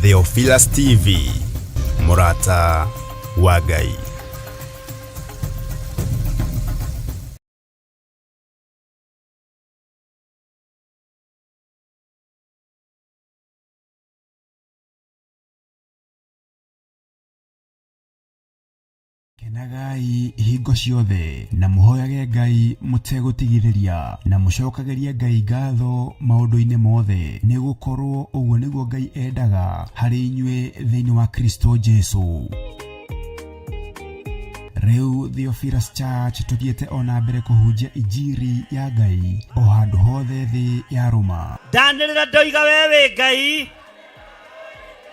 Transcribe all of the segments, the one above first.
Theophilus TV, mũrata wa Ngai. Kenagai hingo ciothe na mũhoyage Ngai mũtegũtigithĩria na mũcokagĩrie Ngai ngatho maũndũ-inĩ mothe, nĩ gũkorwo ũguo nĩguo Ngai endaga harĩ inyuĩ thĩinĩ wa Kristo Jesu. Rĩu Theophilus Church tũthiĩte o na mbere kũhunjia injiri ya Ngai o handũ hothe thĩ yarũma. Ndanĩrĩra ndoiga we wĩ Ngai,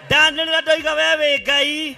ndanĩrĩra ndoiga we wĩ Ngai,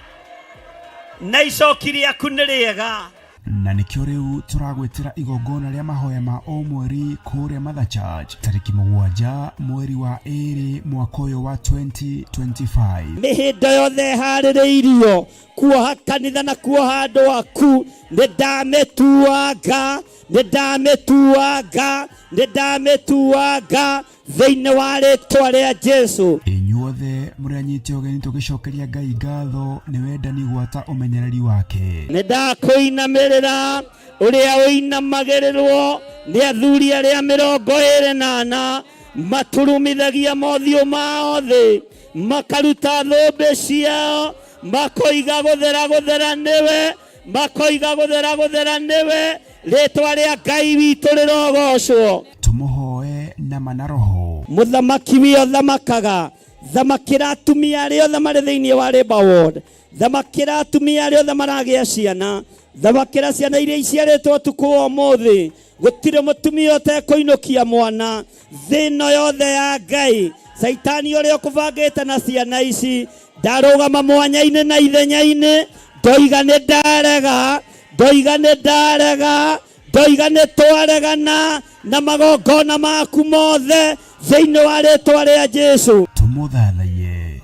na icoki rĩaku nĩ rĩega. Na nĩkĩo rĩu tũragwĩtĩra igongona rĩa mahoya ma o mweri kũrĩa Mother Church tarĩki 7 mweri wa 2 mwaka ũyũ wa 2025. Mĩhĩndo yothe ĩharĩrĩirio kuoha kanitha na kuoha andũ aku, nĩ ndamĩtuanga, nĩ ndamĩtuanga, nĩ ndamĩtuanga thĩinĩ wa rĩtwa rĩa Jesu. Inyuothe mũrĩ anyite ũgeni tũgĩcokeria Ngai ngatho nĩ wendani gwata ũmenyereri wake. Nĩ ndakũinamĩrĩra ũrĩa ũinamagĩrĩrwo nĩ athuri arĩa 24 maturumithagia mothiũ mao thĩ, makaruta thũmbĩ ciao, makoiga gũthera gũthera nĩwe, makoiga gũthera gũthera nĩwe, rĩtwa rĩa Ngai witũ rĩrogocwo. Tũmũhoe na ma na roho. Mũthamaki wio thamakaga, thamakĩra atumia arĩa othe marĩ thĩinĩ wa Labour Ward, thamakĩra atumia arĩa othe maragĩa ciana, thamakĩra ciana iria iciarĩtwo ũtukũ wa ũmũthĩ. Gũtirĩ mũtumia ũtekũinũkia mwana thĩ ĩno yothe ya Ngai. Caitani ũrĩa ũkũbangĩte na ciana ici, ndarũgama mwanya-inĩ na ithenya-inĩ, ndoiga nĩ ndarega, ndoiga nĩ ndarega, ndoiga nĩ twaregana na magongona maku mothe thĩinĩ wa rĩtwa rĩa Jesu. Tũmũthathaiye.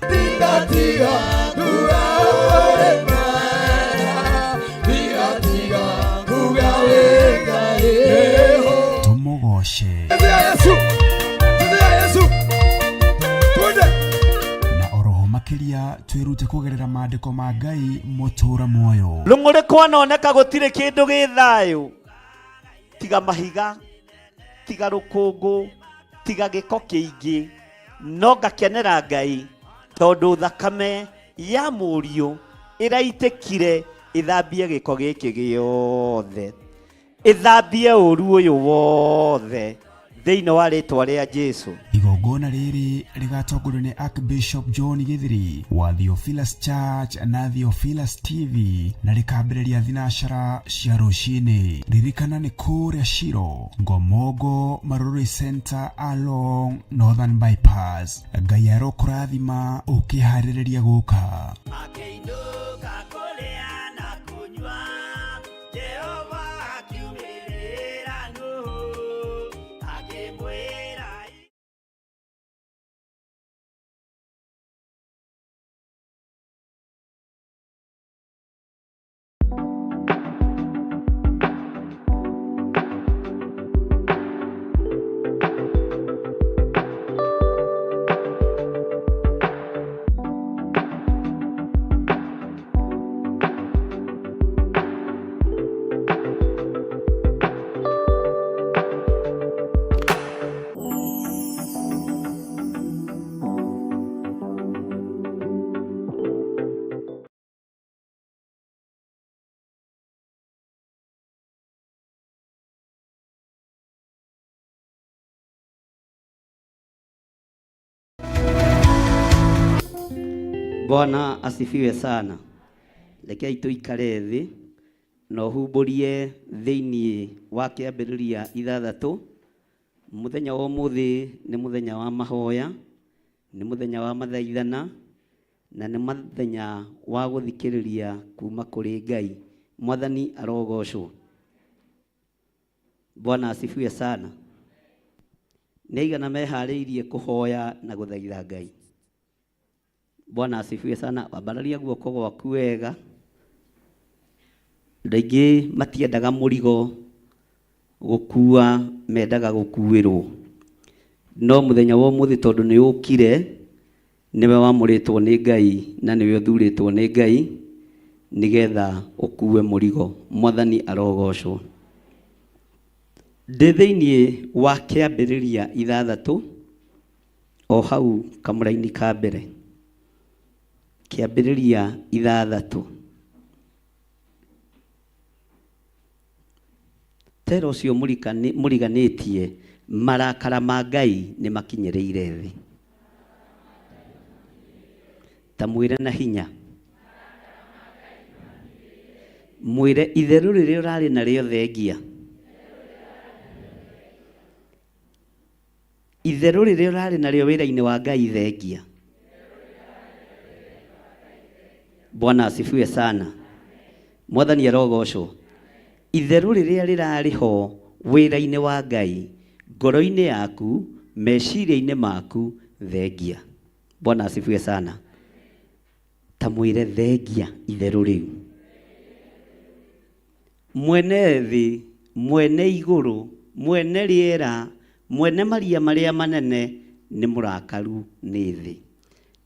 Tũmũgoce. Na oroho makĩria twĩrute kũgerera maandĩko ma Ngai mũtũra muoyo. Rũng'ũrĩ kwanoneka gũtirĩ kĩndũ gĩ thayũ, tiga mahiga, tiga rũkũngũ, tiga gĩko kĩingĩ, no ngakenera Ngai tondũ thakame ya mũriũ ĩraitĩkire ĩthambie gĩko gĩkĩ gĩothe, ĩthambie ũru ũyũ wothe thĩinĩ wa rĩtwa rĩa Jesu. Igongona rĩrĩ rĩgatongorio nĩ Archbishop John Githiri wa Theophilus Church na Theophilus TV na rĩkambĩrĩria thinacara cia rũcinĩ. Ririkana nĩ kũrĩa Shiro, Ngomongo, Marurui Center along Northern Bypass. Ngai arokũrathima ũkĩharĩrĩria gũka. Akĩinũka kũrĩa na kũnyua, Jehova akiumĩrĩra Nuhu, akĩmwĩra. Bwana asifiwe sana. Rekei tũikare thĩ na ũhumbũrie thĩinĩ wa kĩambĩrĩria 6. Mũthenya wa ũmũthĩ nĩ mũthenya wa mahoya, nĩ mũthenya wa mathaithana, na nĩ mũthenya wa gũthikĩrĩria kuma kũrĩ Ngai. Mwathani arogocwo. Bwana asifiwe sana. Nĩ aigana meharĩirie kũhoya na gũthaitha Ngai? Bwana asifiwe sana. Ambararia guoko gwaku wega. Andũ aingĩ matiendaga mũrigo gũkua, mendaga gũkuĩrwo. No mũthenya wa ũmũthĩ tondũ nĩ ũkire, nĩwe wamũrĩtwo nĩ Ngai na nĩwe ũthurĩtwo nĩ Ngai nĩgetha ũkue mũrigo. Mwathani arogocwo. Ndĩ thĩinĩ wa Kĩambĩrĩria 6, o hau kamũraini ka mbere. Kĩambĩrĩria 6. Tera ũcio mũriganĩtie, marakara ma Ngai nĩ makinyĩrĩire thĩ. Ta mwĩre na hinya. Mwĩre itherũ rĩrĩa ũrarĩ narĩo thengia. Itherũ rĩrĩa ũrarĩ narĩo wĩra-inĩ wa Ngai thengia. Bwana asifiwe sana. Mwathani arogocwo. Itherũ rĩrĩa rĩrarĩ ho wĩra-inĩ wa Ngai, ngoro-inĩ yaku, meciria-inĩ maku, thengia. Bwana asifiwe sana. Ta mwĩre thengia itherũ rĩu. Mwene thĩ, mwene igũrũ, mwene rĩera, mwene maria marĩa manene nĩ mũrakaru nĩ thĩ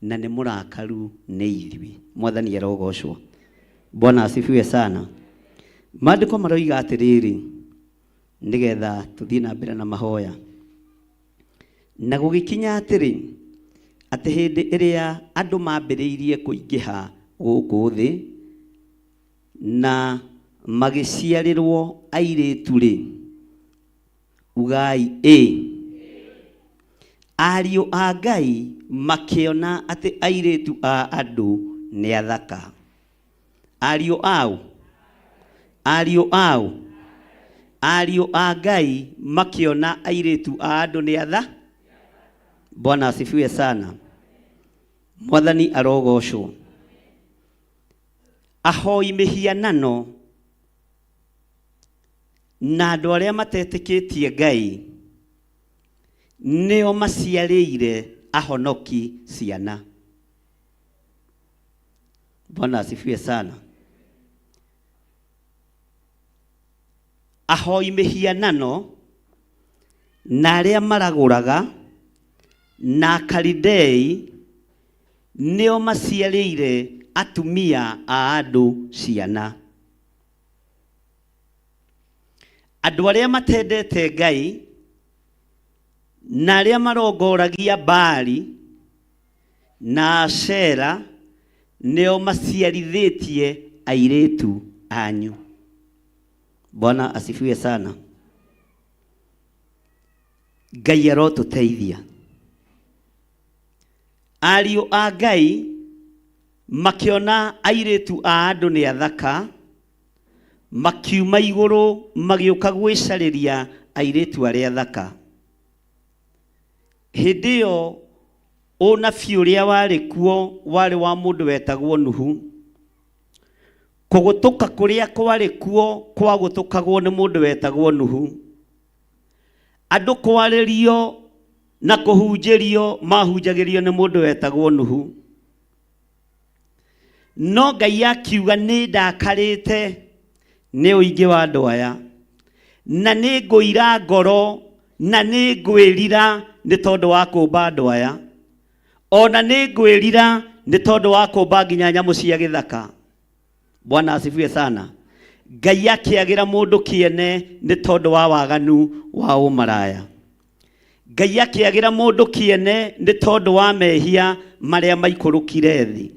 na nĩ mũrakaru nĩ ithuĩ. Mwathani arogocwo. Bwana asifiwe sana. Maandĩko maroiga atĩrĩrĩ, nĩgetha tũthiĩ na mbere na mahoya. Na gũgĩkinya atĩrĩ, atĩ hĩndĩ ĩrĩa andũ mambĩrĩirie kũingĩha gũkũ thĩ, na magĩciarĩrwo airĩtu-rĩ, ugai ĩ. Ariũ a Ngai makĩona atĩ airĩtu a andũ nĩ athaka. Ariũ aũ? Ariũ aũ? Ariũ a Ngai makĩona airĩtu a andũ nĩ atha. Bwana asifiwe sana. Mwathani arogocwo. Ahoi mĩhianano na andũ arĩa matetĩkĩtie Ngai nĩo maciarĩire ahonoki ciana. Bwana asifiwe sana. Ahoi mĩhianano na arĩa maragũraga na Akalidei nĩo maciarĩire atumia a andũ ciana. Andũ arĩa matendete Ngai na arĩa marongoragia Baali na Ashera nĩo maciarithĩtie airĩtu anyu. Bwana asifiwe sana. Ngai arotũteithia. Ariũ a Ngai makĩona airĩtu a andũ nĩ athaka, makiuma igũrũ magĩũka gwĩcarĩria airĩtu arĩa athaka. Hĩndĩ ĩyo ũnabii ũrĩa warĩ kuo warĩ wa mũndũ wetagwo Nuhu. Kũgũtũka kũrĩa kwarĩ kuo kwagũtũkagwo nĩ mũndũ wetagwo Nuhu. Andũ kwarĩrio na kũhunjĩrio mahunjagĩrio nĩ mũndũ wetagwo Nuhu. No Ngai akiuga nĩ ndakarĩte nĩ ũingĩ wa andũ aya, na nĩ ngũira ngoro na nĩ ngwĩrira nĩ tondũ wa kũmba andũ aya, ona nĩ ngwĩrira nĩ tondũ wa kũmba nginya nyamũ cia gĩthaka. Bwana asifiwe sana. Ngai akĩagĩra mũndũ kĩene nĩ tondũ wa waganu wa ũmaraya. Ngai akĩagĩra mũndũ kĩene nĩ tondũ wa mehia marĩa maikũrũkire thĩ.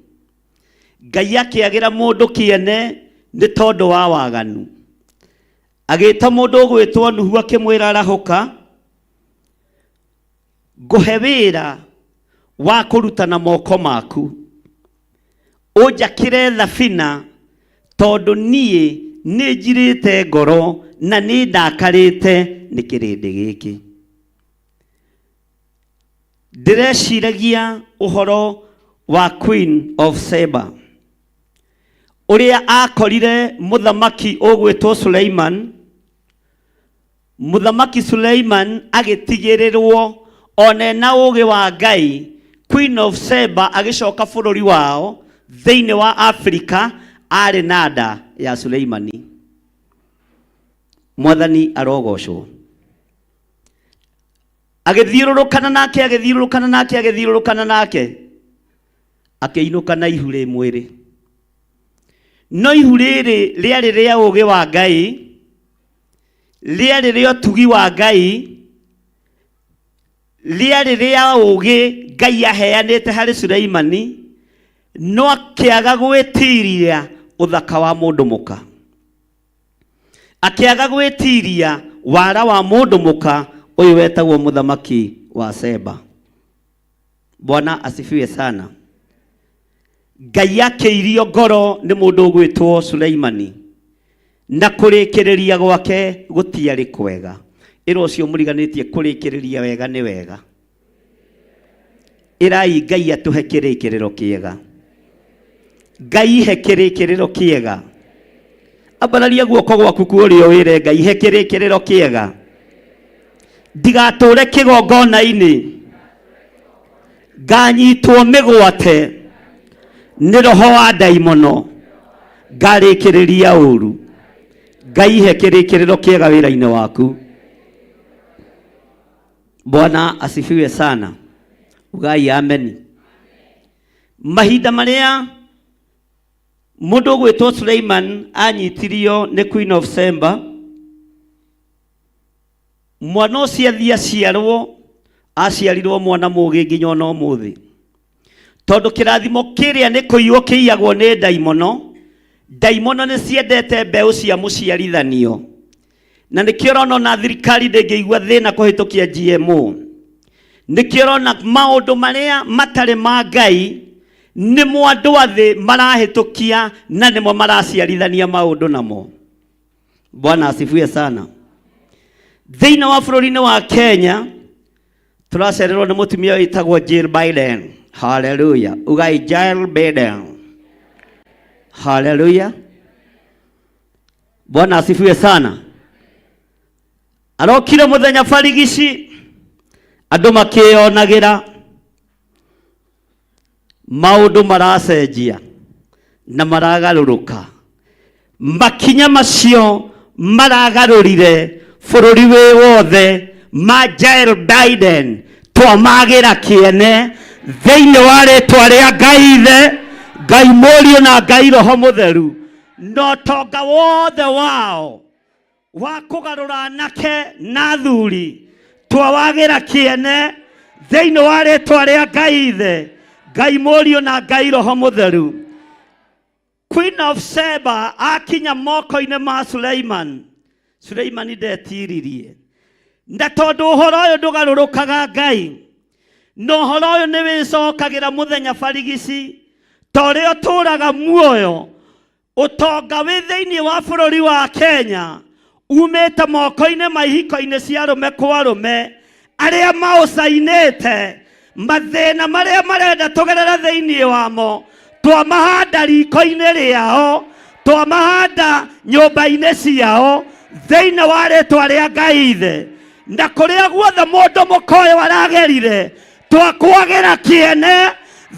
Ngai akĩagĩra mũndũ kĩene nĩ tondũ wa waganu. Agĩta mũndũ ũgwĩtwo Nuhu akĩmwĩra arahũka, ngũhe wĩra wa kũruta na moko maku, ũnjakĩre thabina, tondũ niĩ nĩ njirĩte ngoro na nĩ ndakarĩte nĩ kĩrĩndĩ gĩkĩ. Ndĩreciragia ũhoro wa Queen of Sheba, ũrĩa akorire mũthamaki ũgwĩtwo Suleiman. Mũthamaki Suleiman agĩtigĩrĩrwo Ona ena ũũgĩ wa Ngai, Queen of Sheba agĩcoka bũrũri wao thĩinĩ wa Afrika arĩ na nda ya Suleimani. Mwathani arogocwo. Agĩthiũrũrũkana nake, agĩthiũrũrũkana nake, agĩthiũrũrũkana nake, akĩinũka na ihu rĩ mwĩrĩ. No ihu rĩrĩ rĩarĩ rĩa ũũgĩ wa Ngai, rĩarĩ rĩa ũtugi wa Ngai, rĩarĩ rĩa ũũgĩ Ngai aheanĩte harĩ Suleimani, no akĩaga gwĩtiria ũthaka wa mũndũ mũka, akĩaga gwĩtiria wara wa mũndũ mũka ũyũ wetagwo mũthamaki wa Seba. Bwana asifiwe sana. Ngai akĩirio ngoro nĩ mũndũ ũgwĩtwo Suleimani, na kũrĩkĩrĩria gwake gũtiarĩ kwega. Ĩra ũcio mũriganĩtie kũrĩkĩrĩria wega nĩ wega. Ĩrai Ngai atũhe kĩrĩkĩrĩro kĩega. Ngai he kĩrĩkĩrĩro kĩega. Ambararia guoko gwaku kwa ũrĩo wĩre Ngai he kĩrĩkĩrĩro kĩega. Ndigatũre kĩgongona-inĩ nganyitwo mĩgwate nĩ roho wa ndaimono ngarĩkĩrĩria ũru. Ngai he kĩrĩkĩrĩro kĩega wĩra-inĩ waku. Bwana asifiwe sana. Ugai ameni. Mahinda marĩa mũndũ ũgwĩtwo Suleiman anyitirio nĩ Queen of Sheba, mwana ũcio athiĩ aciarwo, aciarirwo mwana mũgĩ nginya ona ũmũthĩ, tondũ kĩrathimo kĩrĩa nĩ kũiywo kĩiyagwo nĩ ndaimono. Ndaimono nĩ ciendete mbeũ cia mũciarithanio, na nĩkĩo ũrona ona thirikari ndĩngĩigua thĩna kũhĩtũkia GMO. Nĩkĩo ũrona maũndũ marĩa matarĩ ma Ngai nĩmo andũ a thĩ marahĩtũkia na nĩmo maraciarithania maũndũ namo. Bwana asifiwe sana. Thĩinĩ wa bũrũri-inĩ wa Kenya tũracererwo nĩ mũtumia wĩtagwo Jill Biden. Haleluya. Ugai Jill Biden. Haleluya. Bwana asifiwe sana. Arokire mũthenya barigici andũ makĩyonagĩra maũndũ maracenjia na maragarũrũka. Makinya macio maragarũrire bũrũri wĩ wothe ma Jill Biden twamagĩra kĩene thĩinĩ wa rĩtwa rĩa Ngai Ithe, Ngai Mũriũ na Ngai Roho Mũtheru, na ũtonga wothe wao wa kũgarũra anake na athuri twawagĩra kĩene thĩinĩ wa rĩtwa rĩa Ngai Ithe, Ngai Mũriũ na Ngai Roho Mũtheru. Queen of Sheba akinya moko-inĩ ma Suleiman, Suleiman ndetiririe, na tondũ ũhoro ũyũ ndũgarũrũkaga Ngai, na ũhoro ũyũ nĩ wĩcokagĩra mũthenya barigici, ta ũrĩa ũtũraga muoyo. Ũtonga wĩ thĩinĩ wa bũrũri wa Kenya umĩte moko-inĩ ma ihiko-inĩ cia arũme kwa arũme arĩa maũcainĩte. Mathĩna marĩa marenda tũgerere thĩinĩ wamo twamahanda riko-inĩ rĩao, twamahanda nyũmba-inĩ ciao thĩinĩ wa rĩtwa rĩa Ngai Ithe, na kũrĩa guothe mũndũ mũka ũyũ aragerire twakwagĩra kĩene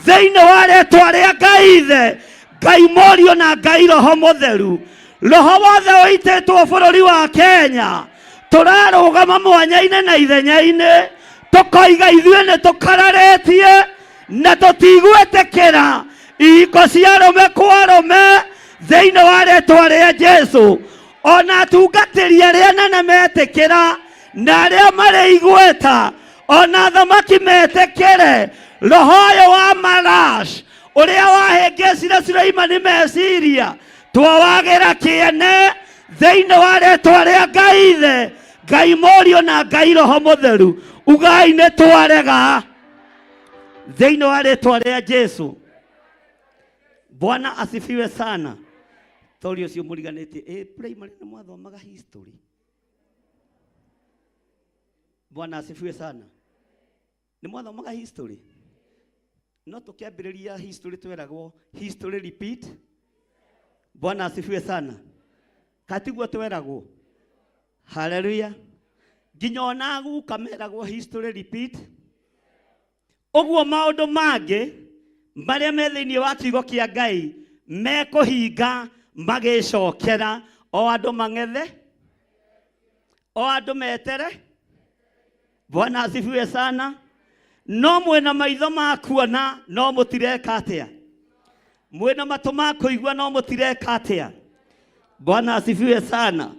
thĩinĩ wa rĩtwa rĩa Ngai Ithe, Ngai Mũriũ na Ngai Roho Mũtheru. Roho wothe ũitĩtwo bũrũri wa Kenya tũrarũgama mwanya-inĩ na ithenya-inĩ tũkoiga ithuĩ nĩ tũkararĩtie na tũtigwĩtĩkĩra ihiko cia arũme kwa arũme thĩinĩ wa rĩtwa rĩa Jesu. Ona atungatĩri arĩa anene metĩkĩra na arĩa marĩ igweta, ona athamaki metĩkĩre, roho ũyũ wa Marash ũrĩa wahĩngĩcire Suleimani meciria twawagĩra kĩene thĩinĩ wa rĩtwa rĩa Ngai Ithe, Ngai Mũriũ na Ngai Roho Mũtheru. Ugai nĩ twarega thĩinĩ wa rĩtwa rĩa Jesu. Bwana asifiwe sana. Tori ũcio mũriganĩtie ĩ primary nĩ mwathomaga history. Bwana asifiwe sana. Nĩ mwathomaga history, no tũkĩambĩrĩria history tweragwo history repeat. Bwana asifiwe sana. Katiguo tweragwo? Haleluya. Nginya ona guka meragwo history repeat. Ũguo maũndũ mangĩ marĩa me thĩinĩ wa kiugo kĩa Ngai mekũhinga magĩcokera o andũ mang'ethe, o andũ metere. Bwana asifiwe sana. No mwĩna maitho ma kuona no mũtireka atĩa? Mwĩna matũ ma kũigua no mũtireka atĩa? Bwana asifiwe sana.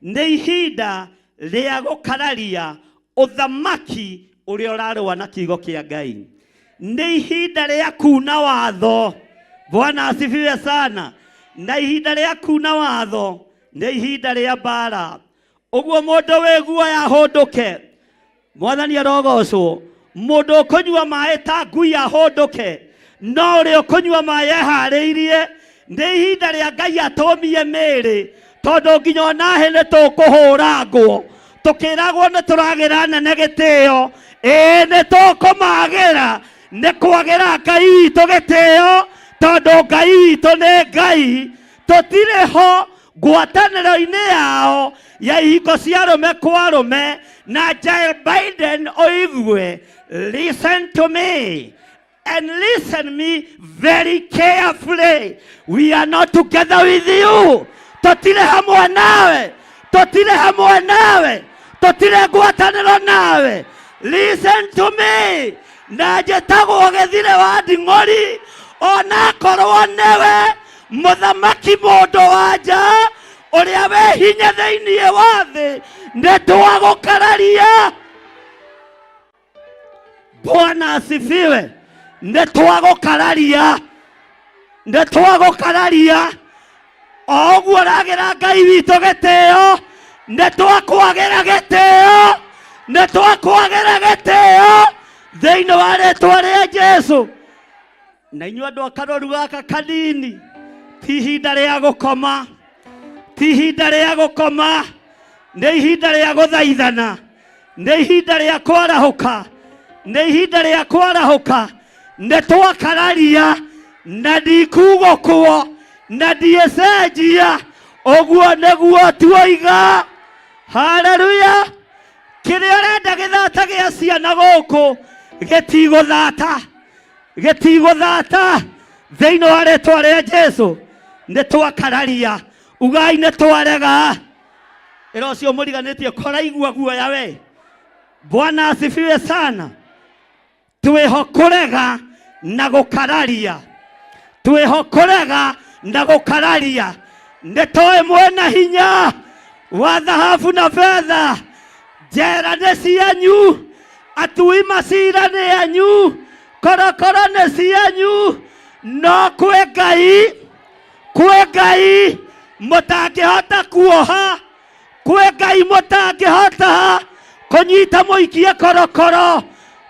Nĩ ihinda rĩa gũkararia ũthamaki ũrĩa ũrarũa na kiugo kĩa Ngai. Nĩ ihinda rĩa kuna watho. Bwana asifiwe sana. Na ihinda rĩa kuna watho nĩ ihinda rĩa mbara. Ũguo mũndũ wĩ guoya ahũndũke. Mwathani arogocwo. Mũndũ ũkũnyua maĩ ta ngui ahũndũke, no ũrĩa ũkũnyua maĩ eharĩirie. Nĩ ihinda rĩa Ngai atũmie mĩĩrĩ, tondũ nginya ona hĩ nĩ tũkũhũrangwo tũkĩragwo nĩ tũragĩra nene gĩtĩo. Ĩĩ nĩ tũkũmagĩra, nĩ kwagĩra Ngai witũ gĩtĩo, tondũ Ngai witũ nĩ Ngai. Tũtirĩ ho ngwatanĩro-inĩ yao ya ihingo cia arũme kwa arũme. Na Joe Biden ũigue, listen to me and listen me very carefully, we are not together with you. Tũtirĩ hamwe nawe, tũtirĩ hamwe nawe, tũtirĩ ngwatanĩro nawe. Listen to me. Na njĩtagwo Gĩthire wa Nding'ori, onakorwo nĩwe mũthamaki mũndũ wa nja ũrĩa wĩ hinya thĩinĩ wa thĩ, nĩ twagũkararia. Bwana asifiwe. Nĩ twagũkararia, nĩ twagũkararia. O ũguo ũragĩra Ngai witũ gĩtĩo, nĩ twakwagĩra gĩtĩo, nĩ twakwagĩra gĩtĩo thĩinĩ wa rĩtwa rĩa Jesu. Na inyuĩ andũ a karoru gaka kanini, ti ihinda rĩa gũkoma, ti ihinda rĩa gũkoma, nĩ ihinda rĩa gũthaithana, nĩ ihinda rĩa kwarahũka, nĩ ihinda rĩa kwarahũka. Nĩ twakararia na ndikugũkwo na ndiĩcenjia, ũguo nĩguo tuoiga. Haleluya. Kĩrĩa ũrenda gĩthata gĩa ciana gũkũ gĩtigũthata, gĩtigũthata thĩinĩ wa rĩtwa rĩa Jesu. Nĩ twakararia, ugai nĩ twarega. Ĩra ũcio mũriganĩtie koraigua guoya we. Bwana asifiwe sana. Twĩho kũrega na gũkararia, twĩho kũrega na gũkararia. Nĩ tũĩ mwĩna hinya wa thahabu na betha, njera nĩ cianyu, atui macira nĩ anyu, korokoro nĩ cianyu, no kwĩ Ngai, kwĩ Ngai mũtangĩhota kuoha, kwĩ Ngai mũtangĩhota kũnyita mũikie korokoro,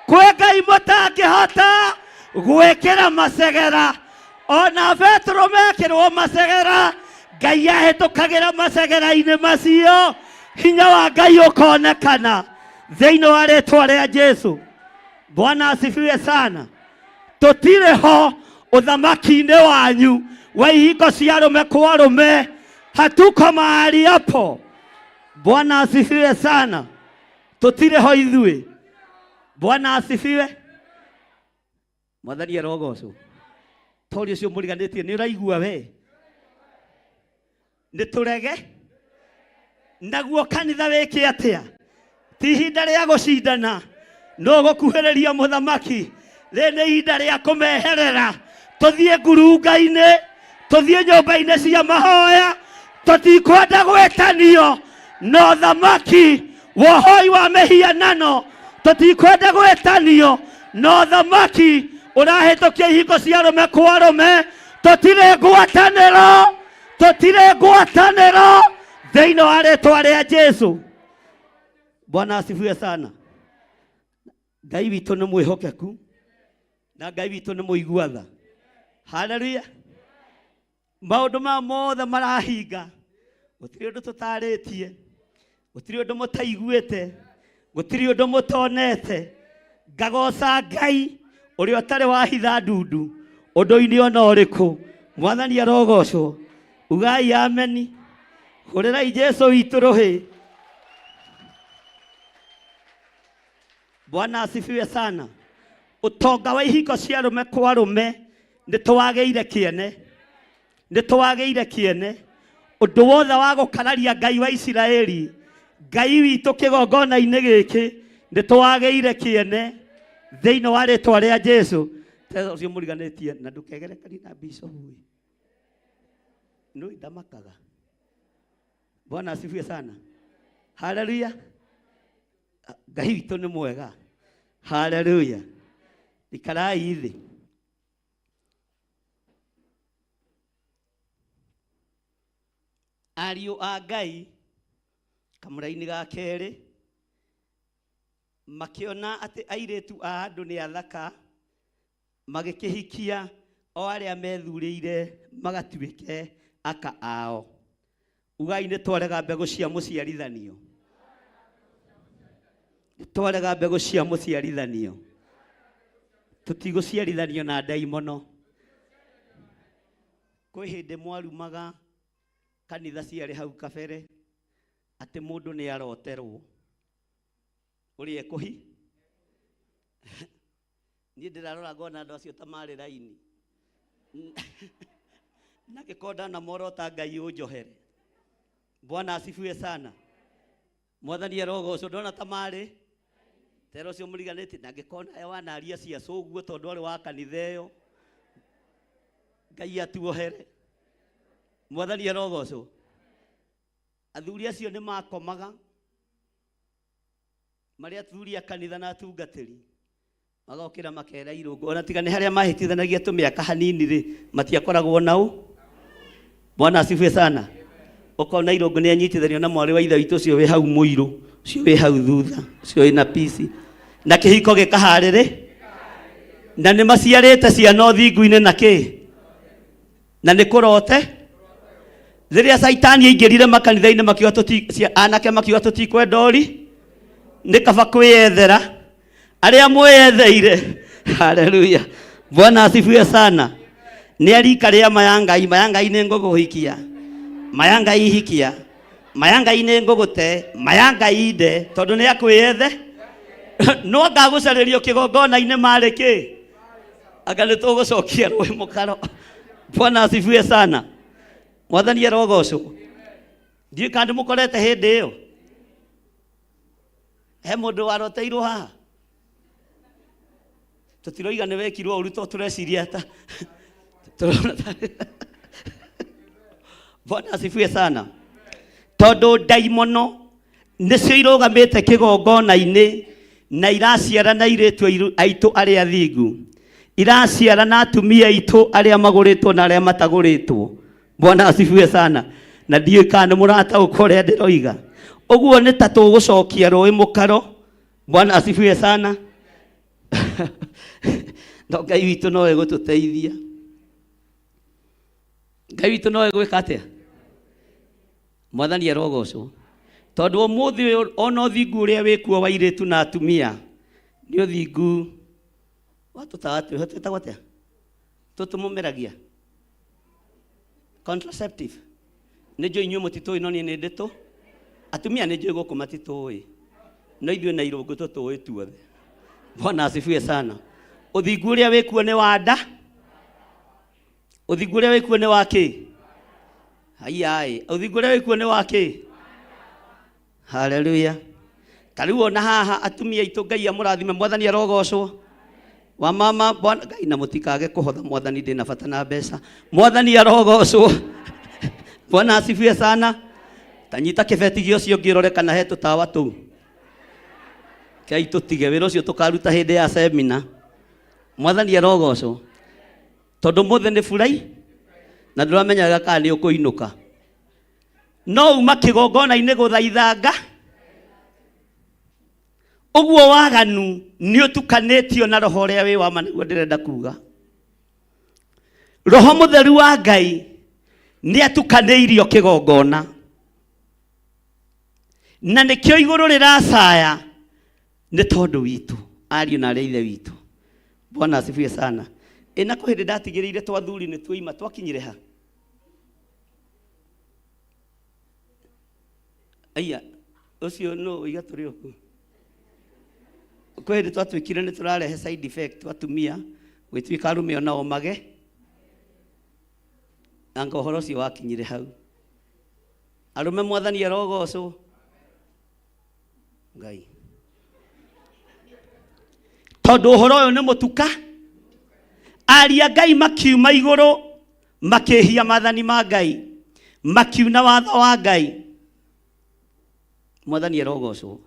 kwĩ Ngai mũtangĩhota gwĩkĩra macegera. Ona Petero mekĩrwo macegera, Ngai ahĩtũkagĩra macegera-inĩ macio, hinya wa Ngai ũkonekana thĩinĩ wa rĩtwa rĩa Jesu. Bwana asifiwe sana. Tũtirĩ ho ũthamaki-inĩ wanyu wa ihingo cia arũme kwa arũme, hatuko mahali hapo. Bwana asifiwe sana. Tũtirĩ ho ithuĩ. Bwana asifiwe. Mwathani arogocwo. Tori ũcio mũriganĩtie nĩ ũraigua we. Nĩ tũrege naguo kanitha wĩke atĩa? Ti ihinda rĩa gũcindana, no gũkuhĩrĩria mũthamaki. Rĩrĩ nĩ ihinda rĩa kũmeherera, tũthiĩ ngurunga-inĩ, tũthiĩ nyũmba-inĩ cia mahoya. Tũtikwenda gwĩtanio na ũthamaki wa ũhoi wa mĩhianano, tũtikwenda gwĩtanio na ũthamaki ũrahĩtũkia ihingo cia arũme kwa arũme. Tũtirĩ ngwatanĩro, tũtirĩ ngwatanĩro thĩinĩ wa rĩtwa rĩa Jesu. Bwana asifiwe sana. Ngai witũ nĩ mwĩhokeku na Ngai witũ nĩ mũigua tha. Haleluya. Maũndũ maya mothe marahinga, gũtirĩ ũndũ tũtarĩtie, gũtirĩ ũndũ mũtaiguĩte, gũtirĩ ũndũ mũtonete. Ngagoca Ngai ũrĩa ũtarĩ wahitha ndundu ũndũ-inĩ ona ũrĩkũ. Mwathani arogocwo. Ugai ameni. Hũrĩrai Jesu witũ rũhĩ. Bwana asifiwe sana. Ũtonga wa ihiko cia arũme kwa arũme nĩ tũwagĩire kĩene, nĩ tũwagĩire kĩene. Ũndũ wothe wa gũkararia Ngai wa Isiraeli, Ngai witũ kĩgongona-inĩ gĩkĩ, nĩ tũwagĩire kĩene thĩinĩ wa rĩtwa rĩa Jesu. Teza ũcio mũriganĩtie na ndũkegerekanie na Bishop ĩ. Nĩ ndamakaga. Bwana asifiwe sana. Haleluya. Ngai witũ nĩ mwega. Haleluya. Ikarai thĩ. Ariũ a Ngai kamũra-inĩ ga kerĩ makĩona atĩ airĩtu a andũ nĩ athaka, magĩkĩhikia o arĩa methurĩire magatuĩke aka ao. Ugai nĩ twarega mbegũ cia mũciarithanio. Nĩ twarega mbegũ cia mũciarithanio. Tũtigũciarithanio na ndaimono. Kwĩ hĩndĩ mwarumaga kanitha ciarĩ hau kabere atĩ mũndũ nĩ aroterwo ũrĩa ekũhi. Niĩ ndĩrarora ngona andũ acio ta marĩ raini na gĩkonda na morota Ngai ũnjohere. Bwana asifiwe sana. Mwathani arogocwo. Ndona ta marĩ tera ũcio mũriganĩtie na ngĩkona aya wanaria cia cũguo tondũ arĩ wa kanitha ĩyo. Ngai atuohere. Mwathani arogocwo. Athuri acio nĩ makomaga marĩ athuri a kanitha na atungatĩri, magokĩra makera irũngũ, ona tiga nĩ harĩa mahĩtithanagia tũmĩaka hanini rĩ, matiakoragwo nau. Bwana asifiwe sana. Ũkona irũngũ nĩ anyitithanio na mwarĩ wa ithe witũ ũcio wĩ hau mũirũ, ũcio wĩ hau thutha, ũcio wĩna pisi, na kĩhiko gĩkaharĩrĩ, na nĩ maciarĩte ciana ũthingu-inĩ na kĩ, na nĩ kũrote. Rĩrĩa Caitani aingĩrire makanitha-inĩ makiuga anake makiuga tũtikwenda ũri, nĩ kaba kwĩyethera arĩa mwĩyetheire. Haleluya. Bwana asifiwe sana. Nĩ arika rĩa maya Ngai, maya Ngai nĩ ngũgũhikia, maya Ngai hikia, maya Ngai nĩ ngũgũte, maya Ngai nde, tondũ nĩ akwĩyethe. No ngagũcarĩrio kĩgongona-inĩ marĩ kĩ, anga nĩ tũgũcokia rũĩ mũkaro. Bwana asifiwe sana. Mwathani arogocwo. Ndiũĩ kana nĩmũkorete hĩndĩ ĩyo. He mũndũ waroteirwo haha? Tũtiroiga nĩ wekirwo ũru to tũreciria ta tũrona ta. Bwana asifiwe sana. Tondũ ndaimono nĩcio irũgamĩte kĩgongona-inĩ na iraciara na airĩtu aitũ arĩa athingu, iraciara na atumia aitũ arĩa magũrĩtwo na arĩa matagũrĩtwo. Bwana asifiwe sana. Na ndiũĩ kana nĩ mũrataũka ũrĩa ndĩroiga. Ũguo nĩ ta tũgũcokia rũĩ mũkaro. Bwana asifiwe sana. No Ngai witũ no egũtũteithia. Ngai witũ no egwĩka atĩa? Mwathani arogocwo. Tondũ ũmũthĩ ũyũ ona ũthingu ũrĩa wĩkuo wa airĩtu na atumia nĩ ũthingu wa tũtawa twĩho twĩtagwo atĩa? Tũtũmũmeragia contraceptive. Nĩ njũĩ inyuĩ mũtitũĩ, no niĩ nĩ ndĩtũ. Atumia nĩ njũĩ gũkũ matitũĩ, no ithuĩ na irũngũ tũtũĩ tuothe. Bwana asifiwe sana. Ũthingu ũrĩa wĩkuo nĩ wa nda. Ũthingu ũrĩa wĩkuo nĩ wa kĩ? Haiyaĩ, ũthingu ũrĩa wĩkuo nĩ wa kĩ? Haleluya. Ta rĩu ona haha atumia aitũ Ngai amũrathime, Mwathani arogocwo. Wa mama Bwana Ngai, na mũtikage kũhotha Mwathani, ndĩna bata na mbeca. Mwathani arogocwo. Bwana asifiwe sana. Ta nyita kĩbeti gĩa ũcio ũngĩ ũrore kana he tũtawa tũu. Kei tũtige wĩra ũcio tũkaruta hĩndĩ ya semina. Mwathani arogocwo. Tondũ mũthĩ nĩ burai na ndũramenyaga kana nĩ ũkũinũka. No uma kĩgongona-inĩ gũthaithanga. Ũguo waganu nĩ ũtukanĩtio na roho ũrĩa wĩ wa ma, nĩguo ndĩrenda kuga. Roho mũtheru wa Ngai nĩ atukanĩirio kĩgongona, na nĩkĩo igũrũ rĩracaya nĩ tondũ witũ ariũ na arĩa ithe witũ. Bwana asifiwe sana. Ĩ na kwĩ hĩndĩ ndatigĩrĩire twathuri nĩ tuoima, twakinyire ha? Aya, ũcio no ũiga tũrĩ oku. Kwĩ hĩndĩ twatuĩkire nĩ tũrarehe side effect atumia gwĩtuĩka arũme onao mage anga ũhoro ũcio wakinyire hau. Arũme mwathani arogocwo Ngai, tondũ ũhoro ũyũ nĩ mũtuka. Aria Ngai makiuma igũrũ makĩhia maathani ma Ngai, makiuna watho wa Ngai. Mwathani arogocwo.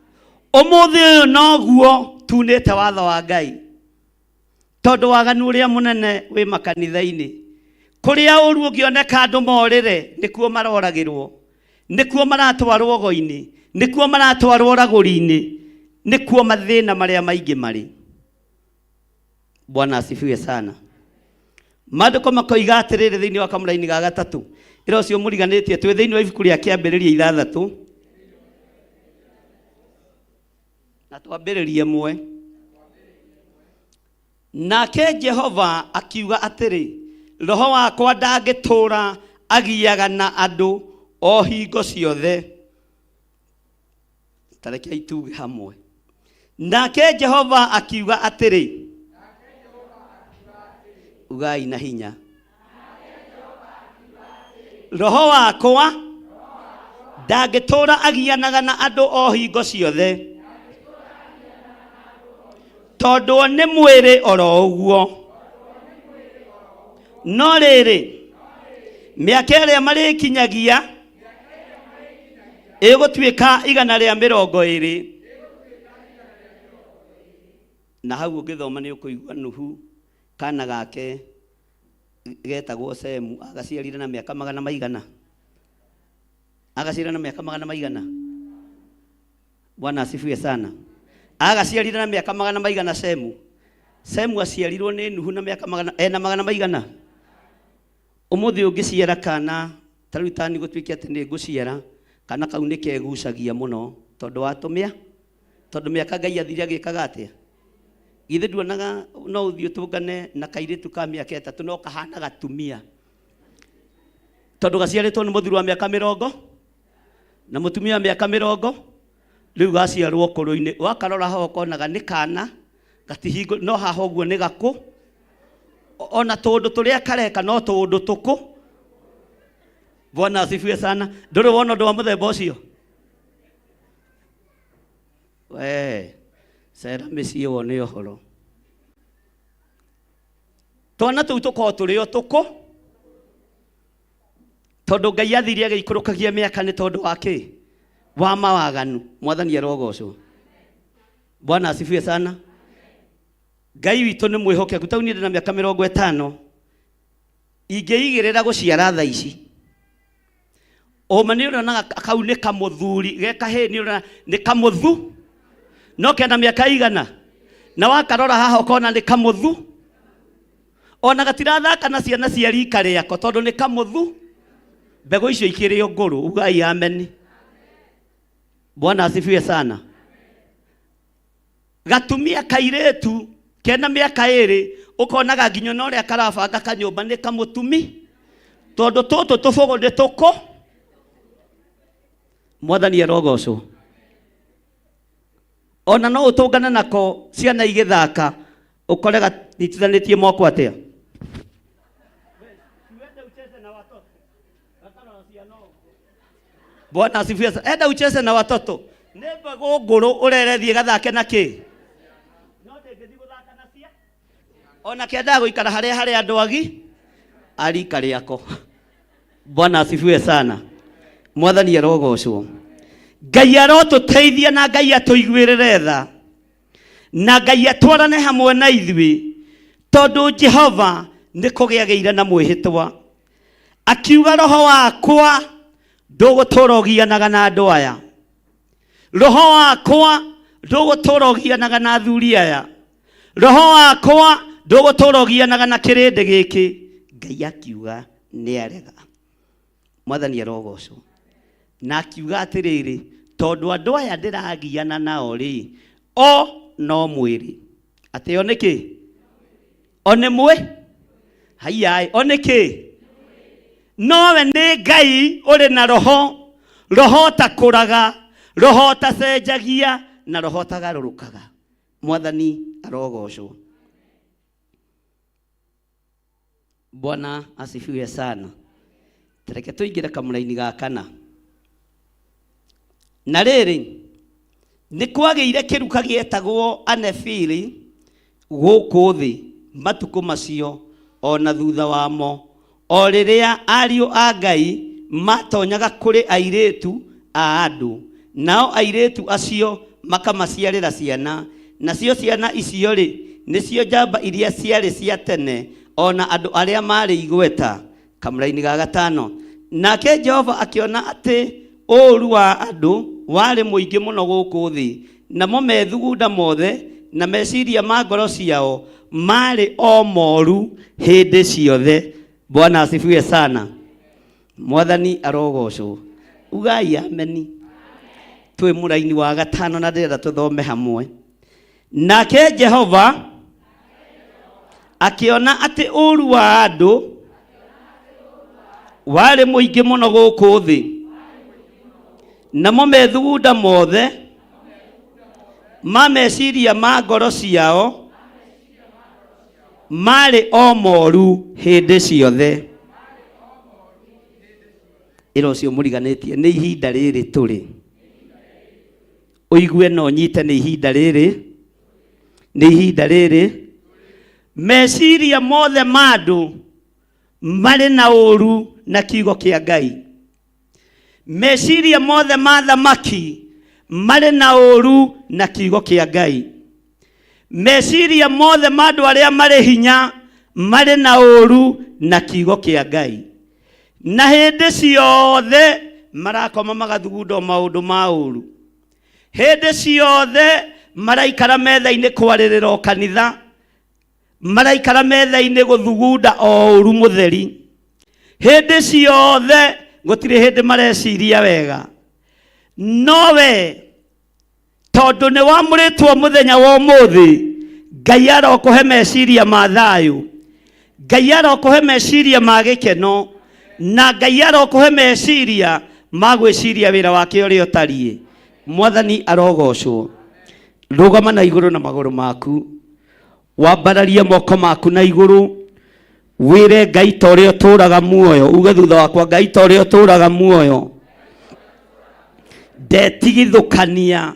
Ũmũthĩ ũyũ noguo tunĩte watho wa Ngai, tondũ waganu ũrĩa mũnene wĩ makanitha-inĩ, kũrĩa ũru ũngĩoneka andũ morĩre, nĩkuo maroragĩrwo, nĩkuo maratwarwo go-inĩ, nĩkuo maratwarwo ragũri-inĩ, nĩkuo mathĩna marĩa maingĩ marĩ. Bwana asifiwe sana. Maandĩko makoiga atĩrĩrĩ thĩinĩ wa kamũraini ga gatatũ, ĩra ũcio mũriganĩtie, twĩ thĩinĩ wa ibuku rĩa Kĩambĩrĩria 6 na twambĩrĩrie 1. Nake Jehova akiuga atĩrĩ, roho wakwa ndangĩtũũra agiaga na andũ o hingo ciothe. Ta rekei tuge hamwe. Nake Jehova akiuga atĩrĩ, ugai na hinya, roho wakwa ndangĩtũũra agianaga na andũ o hingo ciothe, tondũ o nĩ mwĩrĩ oro ũguo. No rĩrĩ, mĩaka ĩrĩa marĩkinyagia ĩgũtuĩka 120. Na hau ũngĩthoma nĩ ũkũigua Nuhu kana gake getagwo Semu agaciarire na mĩaka magana maigana, agaciarire na mĩaka magana maigana. Bwana asifiwe sana. Agaciarire na mĩaka magana maigana Semu. Semu aciarirwo nĩ Nuhu na mĩaka magana, ena magana maigana. Ũmũthĩ ũngĩciara kana ta rĩu tani gũtuĩke atĩ nĩ ngũciara kana kau nĩ kegucagia mũno tondũ wa tũmĩa, tondũ mĩaka Ngai athire agĩkaga atĩa? Githĩ nduonaga no ũthiĩ ũtũngane na kairĩtu ka mĩaka 3 no kahana gatumia, tondũ gaciarĩtwo nĩ mũthuri wa mĩaka 20 na mũtumia wa mĩaka 20, rĩu gaciarwo ũkũrũ-inĩ. Wakarora haha ũkonaga nĩ kana gatihingo, no haha ũguo nĩ gakũ, ona tũũndũ tũrĩa kareka no tũũndũ tũkũ. Bwana asifiwe sana. Ndũrĩ wona ũndũ wa mũthemba ũcio? We cera mĩciĩ wone ũhoro. Twana tũu tũkoragwo tũrĩ o tũkũ, tondũ Ngai athire agĩikũrũkagia mĩaka nĩ tondũ wa kĩ? Wa mawaganu. Mwathani arogocwo. Bwana asifiwe sana. Ngai witũ nĩ mwĩhokeku. Tau niĩ ndĩ na mĩaka 50, ingĩigĩrĩra gũciara thaa ici, ũma nĩ ũrĩonaga kau nĩ kamũthuri ge kahĩĩ, nĩ ũrĩona nĩ kamũthu, no kena mĩaka igana, na wakarora haha ũkona nĩ kamũthu, ona gatirathaka na ciana cia rika rĩako tondũ nĩ kamũthu. Mbegũ icio ikĩrĩ o ngũrũ. Ugai ameni. Bwana asifiwe sana. Gatumia kairĩtu kena mĩaka 2 ũkonaga nginya na ũrĩa karabanga kanyũmba nĩ kamũtumi, tondũ tũtũ tũbũgũ nĩ tũkũ. Mwathani arogocwo. Ona no ũtũngane nako ciana igĩthaka ũkore ganyitithanĩtie moko atĩa. Bwana asifiwe sana. Enda ucheze na watoto. Nĩ mbegũ ngũrũ ũrerethiĩ gathake na kĩ? No ndĩngĩthiĩ gũthaka na cia. Ona kĩendaga gũikara harĩa harĩ andũ agi arika rĩako. Bwana asifiwe sana. Mwathani arogocwo. Ngai arotũteithia na Ngai atũiguĩrĩre tha na Ngai atwarane hamwe na ithuĩ, tondũ Jehova nĩ kũgĩagĩire na mwĩhĩtwa akiuga, roho wakwa ndũgũtũra ũgianaga na andũ aya, roho wakwa ndũgũtũra ũgianaga na athuri aya, roho wakwa ndũgũtũra ũgianaga na kĩrĩndĩ gĩkĩ. Ngai akiuga nĩ arega. Mwathani arogocwo. Na akiuga atĩrĩrĩ, tondũ andũ aya ndĩragiana nao rĩ, o no mwĩrĩ. Atĩ o nĩkĩ? O nĩ mwĩ? Haiya, o nĩkĩ? Nowe nĩ Ngai ũrĩ na roho, roho ũtakũraga, roho ũtacenjagia, na roho ũtagarũrũkaga. Mwathani arogocwo. Bwana asifiwe sana. Tereke tũingĩre kamũraini ga kana. Na rĩrĩ, nĩ kwagĩire kĩruka gĩetagwo Anefili gũkũ thĩ matukũ macio o na thutha wamo, o rĩrĩa ariũ a Ngai maatonyaga kũrĩ airĩtu a andũ, nao airĩtu acio makamaciarĩra ciana. Nacio ciana icio-rĩ, nĩcio njamba iria ciarĩ cia tene, o na andũ arĩa maarĩ igweta. Kamũraini ga gatano. Nake Jehova akĩona atĩ ũũru wa andũ warĩ mũingĩ mũno gũkũ thĩ, namo methugunda mothe na meciria ma ngoro ciao maarĩ o moru hĩndĩ ciothe. Bwana asifiwe sana. Mwathani arogocwo. Ugai ameni. Twĩ mũraini wa gatano na ndĩrenda tũthome hamwe. Nake Jehova akĩona atĩ ũũru wa andũ warĩ mũingĩ mũno gũkũ thĩ, namo methugunda mothe ma meciria ma ngoro ciao marĩ o moru hĩndĩ ciothe. Ĩra ũcio mũriganĩtie nĩ ihinda rĩrĩ tũrĩ. Ũigue na ũnyite nĩ ihinda rĩrĩ, nĩ ihinda rĩrĩ. Meciria mothe ma andũ marĩ na ũru na kiugo kĩa Ngai. Meciria mothe ma thamaki marĩ na ũru na kiugo kĩa Ngai. Meciria mothe ma andũ arĩa marĩ hinya marĩ na ũru na kiugo kĩa Ngai. Na hĩndĩ ciothe marakoma magathugunda o maũndũ ma ũru. Hĩndĩ ciothe maraikara metha-inĩ kwarĩrĩra o kanitha, maraikara metha-inĩ gũthugunda o ũru mũtheri. Hĩndĩ ciothe gũtirĩ hĩndĩ mareciria wega. No we tondũ nĩ wamũrĩtwo mũthenya wa ũmũthĩ, Ngai arokũhe meciria ma thayũ, Ngai arokũhe meciria ma gĩkeno, na Ngai arokũhe meciria ma gwĩciria wĩra wake ũrĩa ũtariĩ. Mwathani arogocwo. Rũgama na igũrũ na magũrũ maku, wambararie moko maku na igũrũ, wĩre Ngai ta ũrĩa ũtũũraga muoyo, uge thutha wakwa, Ngai ta ũrĩa ũtũũraga muoyo, ndetigithũkania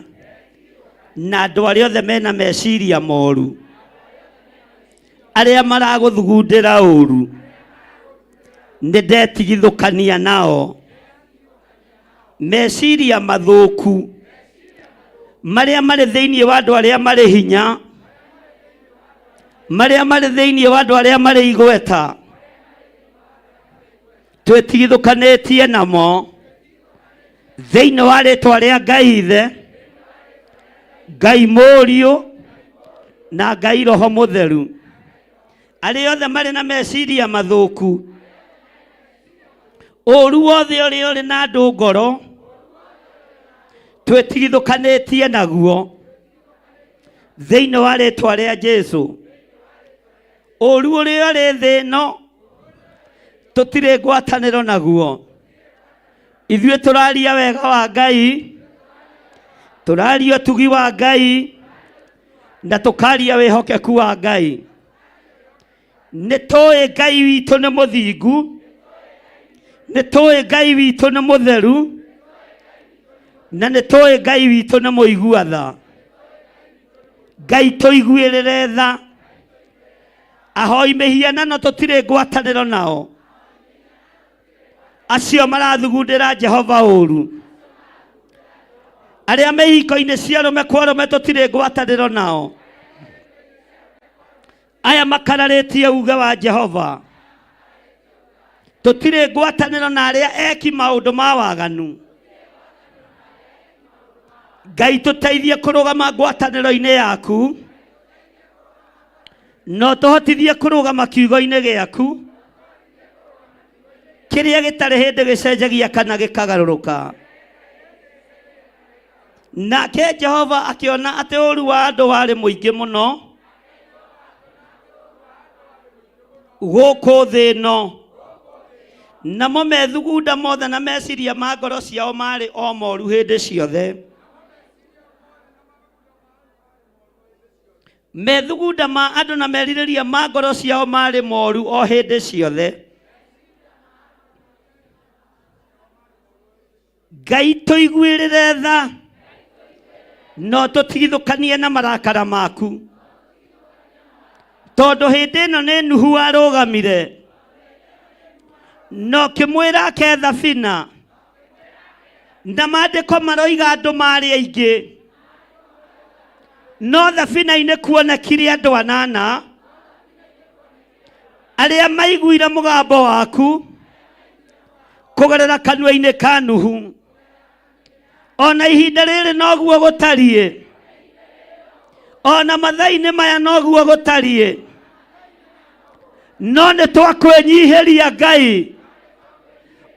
na andũ arĩa othe mena meciria moru, arĩa maragũthugundĩra ũru, nĩ ndetigithũkania nao. Meciria mathũku marĩa marĩ thĩinĩ wa andũ arĩa marĩ hinya, marĩa marĩ thĩinĩ wa andũ arĩa marĩ igweta, twĩtigithũkanĩtie namo thĩinĩ wa rĩtwa rĩa Ngai Ithe, Ngai Mũriũ na Ngai Roho Mũtheru. Arĩa othe marĩ na meciria mathũku, ũru wothe ũrĩa ũrĩ na andũ ngoro, twĩtigithũkanĩtie naguo thĩinĩ wa rĩtwa rĩa Jesu. Ũru ũrĩa ũrĩ thĩ ĩno tũtirĩ ngwatanĩro naguo. Ithuĩ tũraria wega wa Ngai, tũraria ũtugi wa Ngai, na tũkaria wĩhokeku wa Ngai. Nĩ tũĩ Ngai witũ nĩ mũthingu, nĩ tũĩ Ngai witũ nĩ mũtheru, na nĩ tũĩ Ngai witũ nĩ mũigua tha. Ngai tũiguĩrĩre tha. Ahoi mĩhianano tũtirĩ ngwatanĩro nao, acio marathugundĩra Jehova ũru, arĩa me ihiko-inĩ cia arũme kwa arũme tũtirĩ ngwatanĩro nao, aya makararĩtie uge wa Jehova, tũtirĩ ngwatanĩro na arĩa eki maũndũ ma waganu. Ngai tũteithie kũrũgama ngwatanĩro-inĩ yaku, no tũhotithie kũrũgama kiugo-inĩ gĩaku kĩrĩa gĩtarĩ hĩndĩ gĩcenjagia kana gĩkagarũrũka. Nake Jehova akĩona atĩ ũũru wa andũ warĩ mũingĩ mũno gũkũ thĩ ĩno, namo methugunda mothe na meciria ma ngoro ciao marĩ o moru hĩndĩ ciothe. Methugunda ma andũ na merirĩria ma ngoro ciao marĩ moru o hĩndĩ ciothe. Ngai tũiguĩrĩre tha no tũtigithũkanie na marakara maku, tondũ hĩndĩ ĩno nĩ Nuhu arũgamire na ũkĩmwĩra ake thabina, na maandĩko maroiga andũ marĩ aingĩ, no thabina-inĩ kuonekire andũ anana arĩa maiguire mũgambo waku kũgerera kanua-inĩ ka Nuhu. Ona ihinda rĩrĩ noguo gũtariĩ, ona mathaa-inĩ maya noguo gũtariĩ, no nĩ twakwĩnyihĩria Ngai,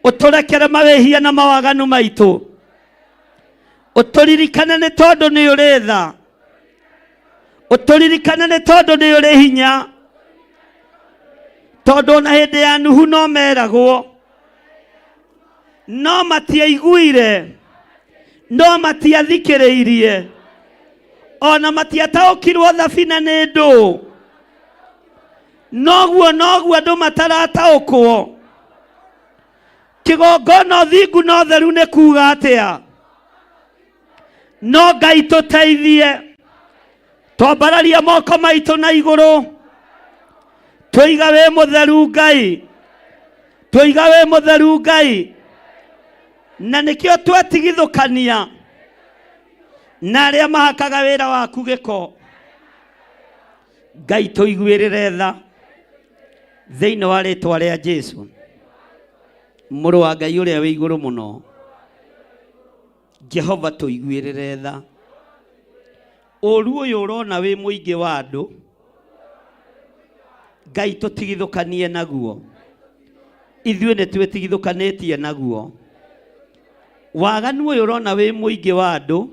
ũtũrekere mawĩhia na mawaganu maitũ, ũtũririkane nĩ tondũ nĩ ũrĩ tha, ũtũririkane nĩ tondũ nĩ ũrĩ hinya, tondũ ona hĩndĩ ya Nuhu no meragwo no matiaiguire, no matiathikĩrĩirie, ona matiataũkirwo thabina nĩ ndũ. Noguo noguo andũ matarataũkwo kĩgongona ũthingu na ũtheru nĩ kuga atĩa. No Ngai tũteithie, twambararia moko maitũ na igũrũ, tũiga wĩ mũtheru Ngai, tũiga wĩ mũtheru Ngai. Na nĩkĩo twetigithũkania na arĩa mahakaga wĩra waku gĩko. Ngai tũiguĩrĩre tha thĩinĩ wa rĩtwa rĩa Jesu, mũrũ wa Ngai ũrĩa wĩ igũrũ mũno. Jehova tũiguĩrĩre tha. Ũru ũyũ ũrona wĩ mũingĩ wa andũ, Ngai tũtigithũkanie naguo. Ithuĩ nĩ twĩtigithũkanĩtie naguo. Waganu ũyũ ũrona wĩ mũingĩ wa andũ,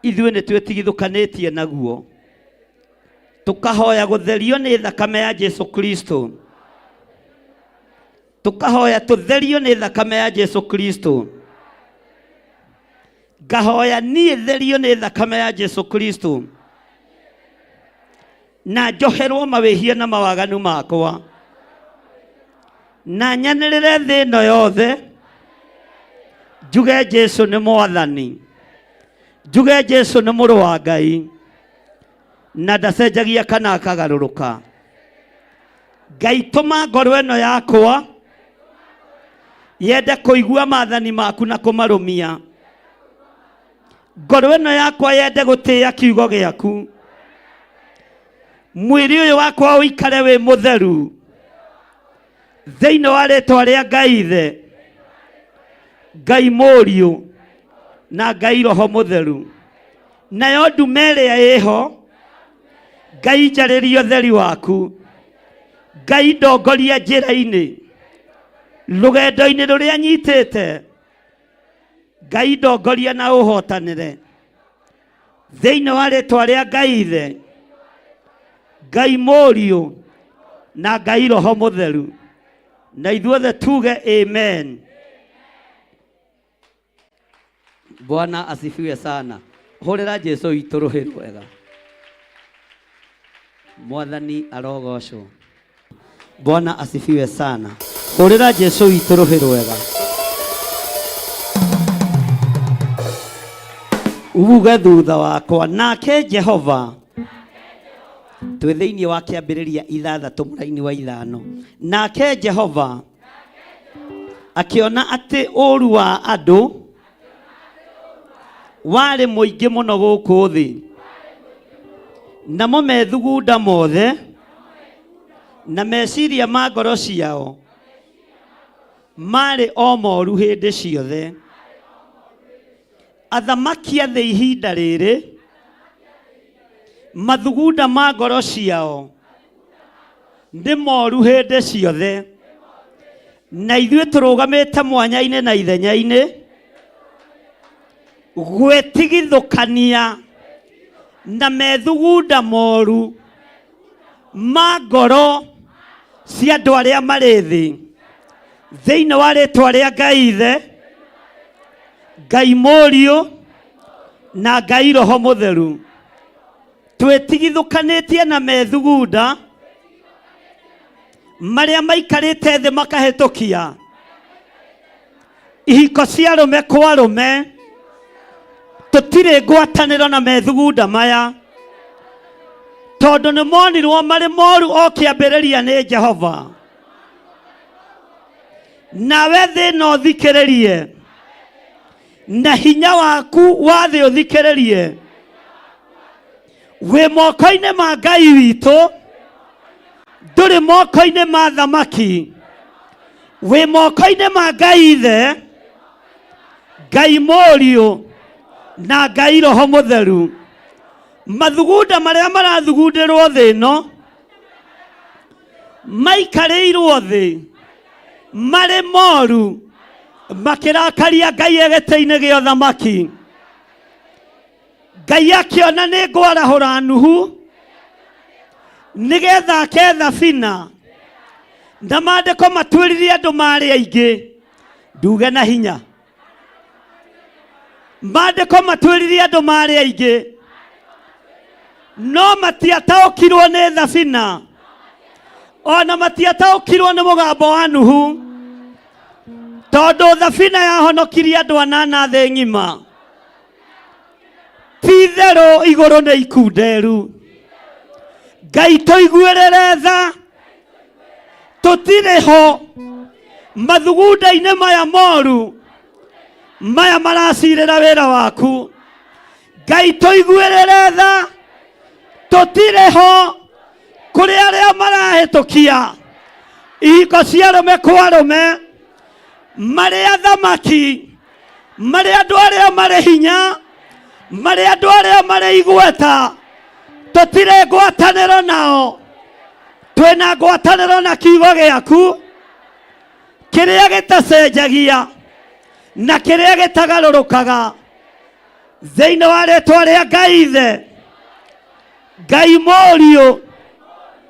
ithuĩ nĩ twĩtigithũkanĩtie naguo. Tũkahoya gũtherio nĩ thakame ya Jesu Kristo. Tũkahoya tũtherio nĩ thakame ya Jesu Kristo. Ngahoya niĩ therio nĩ thakame ya Jesu Kristo, na njoherwo mawĩhia na mawaganu makwa, na nyanĩrĩre thĩ ĩno yothe njuge Jesu nĩ Mwathani, njuge Jesu nĩ mũrũ wa Ngai, na ndacenjagia kana akagarũrũka. Ngai tũma ngoro ĩno yakwa yende kũigua maathani maku na kũmarũmia. Ngoro ĩno yakwa yende gũtĩĩa kiugo gĩaku. Mwĩrĩ ũyũ wakwa ũikare wĩ mũtheru thĩinĩ wa rĩtwa rĩa Ngai Ithe, Ngai Mũriũ na Ngai Roho Mũtheru. Nayo ndume ĩrĩa ĩho, Ngai njarĩria ũtheri waku. Ngai ndongoria njĩra-inĩ, rũgendo-inĩ rũrĩa nyitĩte, Ngai ndongoria na ũhotanĩre thĩinĩ wa rĩtwa rĩa Ngai Ithe, Ngai Mũriũ na Ngai Roho Mũtheru. Na ithuothe tuge amen. Bwana asifiwe sana. Hũrĩra Jesu witũ rũhĩ rwega. Mwathani arogocwo. Bwana asifiwe sana. Hũrĩra Jesu witũ rũhĩ rwega. Uge thutha wakwa, nake Jehova twĩ thĩinĩ wa kĩambĩrĩria 6 mũraini wa 5. Nake Jehova akĩona atĩ ũũru wa andũ warĩ mũingĩ mũno gũkũ thĩ, namo methugunda mothe na meciria ma ngoro ciao marĩ o moru hĩndĩ ciothe. Athamaki a thĩ ihinda rĩrĩ, mathugunda ma ngoro ciao nĩ moru hĩndĩ ciothe, na ithuĩ tũrũgamĩte mwanya-inĩ na ithenya-inĩ gwĩtigithũkania na methugunda moru ma ngoro cia andũ arĩa marĩ thĩ, thĩinĩ wa rĩtwa rĩa Ngai Ithe, Ngai Mũriũ na Ngai Roho Mũtheru. Twĩtigithũkanĩtie na methugunda marĩa maikarĩte thĩ makahĩtũkia ihiko cia arũme kwa arũme. Tũtirĩ ngwatanĩro na methugunda maya tondũ nĩ monirwo marĩ moru o kĩambĩrĩria nĩ Jehova. Nawe thĩ no ũthikĩrĩrie na hinya waku wa thĩ ũthikĩrĩrie wĩ moko-inĩ ma Ngai witũ, ndũrĩ moko-inĩ ma thamaki, wĩ moko-inĩ ma Ngai Ithe, Ngai Mũriũ na Ngai Roho Mũtheru. Mathugunda marĩa marathugundĩrwo thĩ ĩno maikarĩirwo thĩ marĩ moru makĩrakaria Ngai e gĩtĩ-inĩ gĩa ũthamaki. Ngai akĩona nĩ ngwarahũra Nuhu nĩgetha ake thabina, na maandĩko matuĩririe andũ marĩ aingĩ. Nduge na hinya, maandĩko matuĩririe andũ marĩ aingĩ, no matiataũkirwo nĩ thabina, ona matiataũkirwo nĩ mũgambo wa Nuhu, tondũ thabina yahonokirie andũ anana thĩ ng'ima. Ti itherũ igũrũ nĩ ikunderu. Ngai tũiguĩrĩre tha, tũtirĩ ho mathugunda-inĩ maya moru maya maracirĩra wĩra waku. Ngai tũiguĩrĩre tha, tũtirĩ ho kũrĩ arĩa marahĩtũkia ihiko cia arũme kwa arũme, marĩ athamaki, marĩ andũ arĩa marĩ hinya, marĩ andũ arĩa marĩ igweta. Tũtirĩ ngwatanĩro nao, twĩna ngwatanĩro na kiugo gĩaku kĩrĩa gĩtacenjagia na kĩrĩa gĩtagarũrũkaga. Thĩinĩ wa rĩtwa rĩa Ngai Ithe, Ngai Mũriũ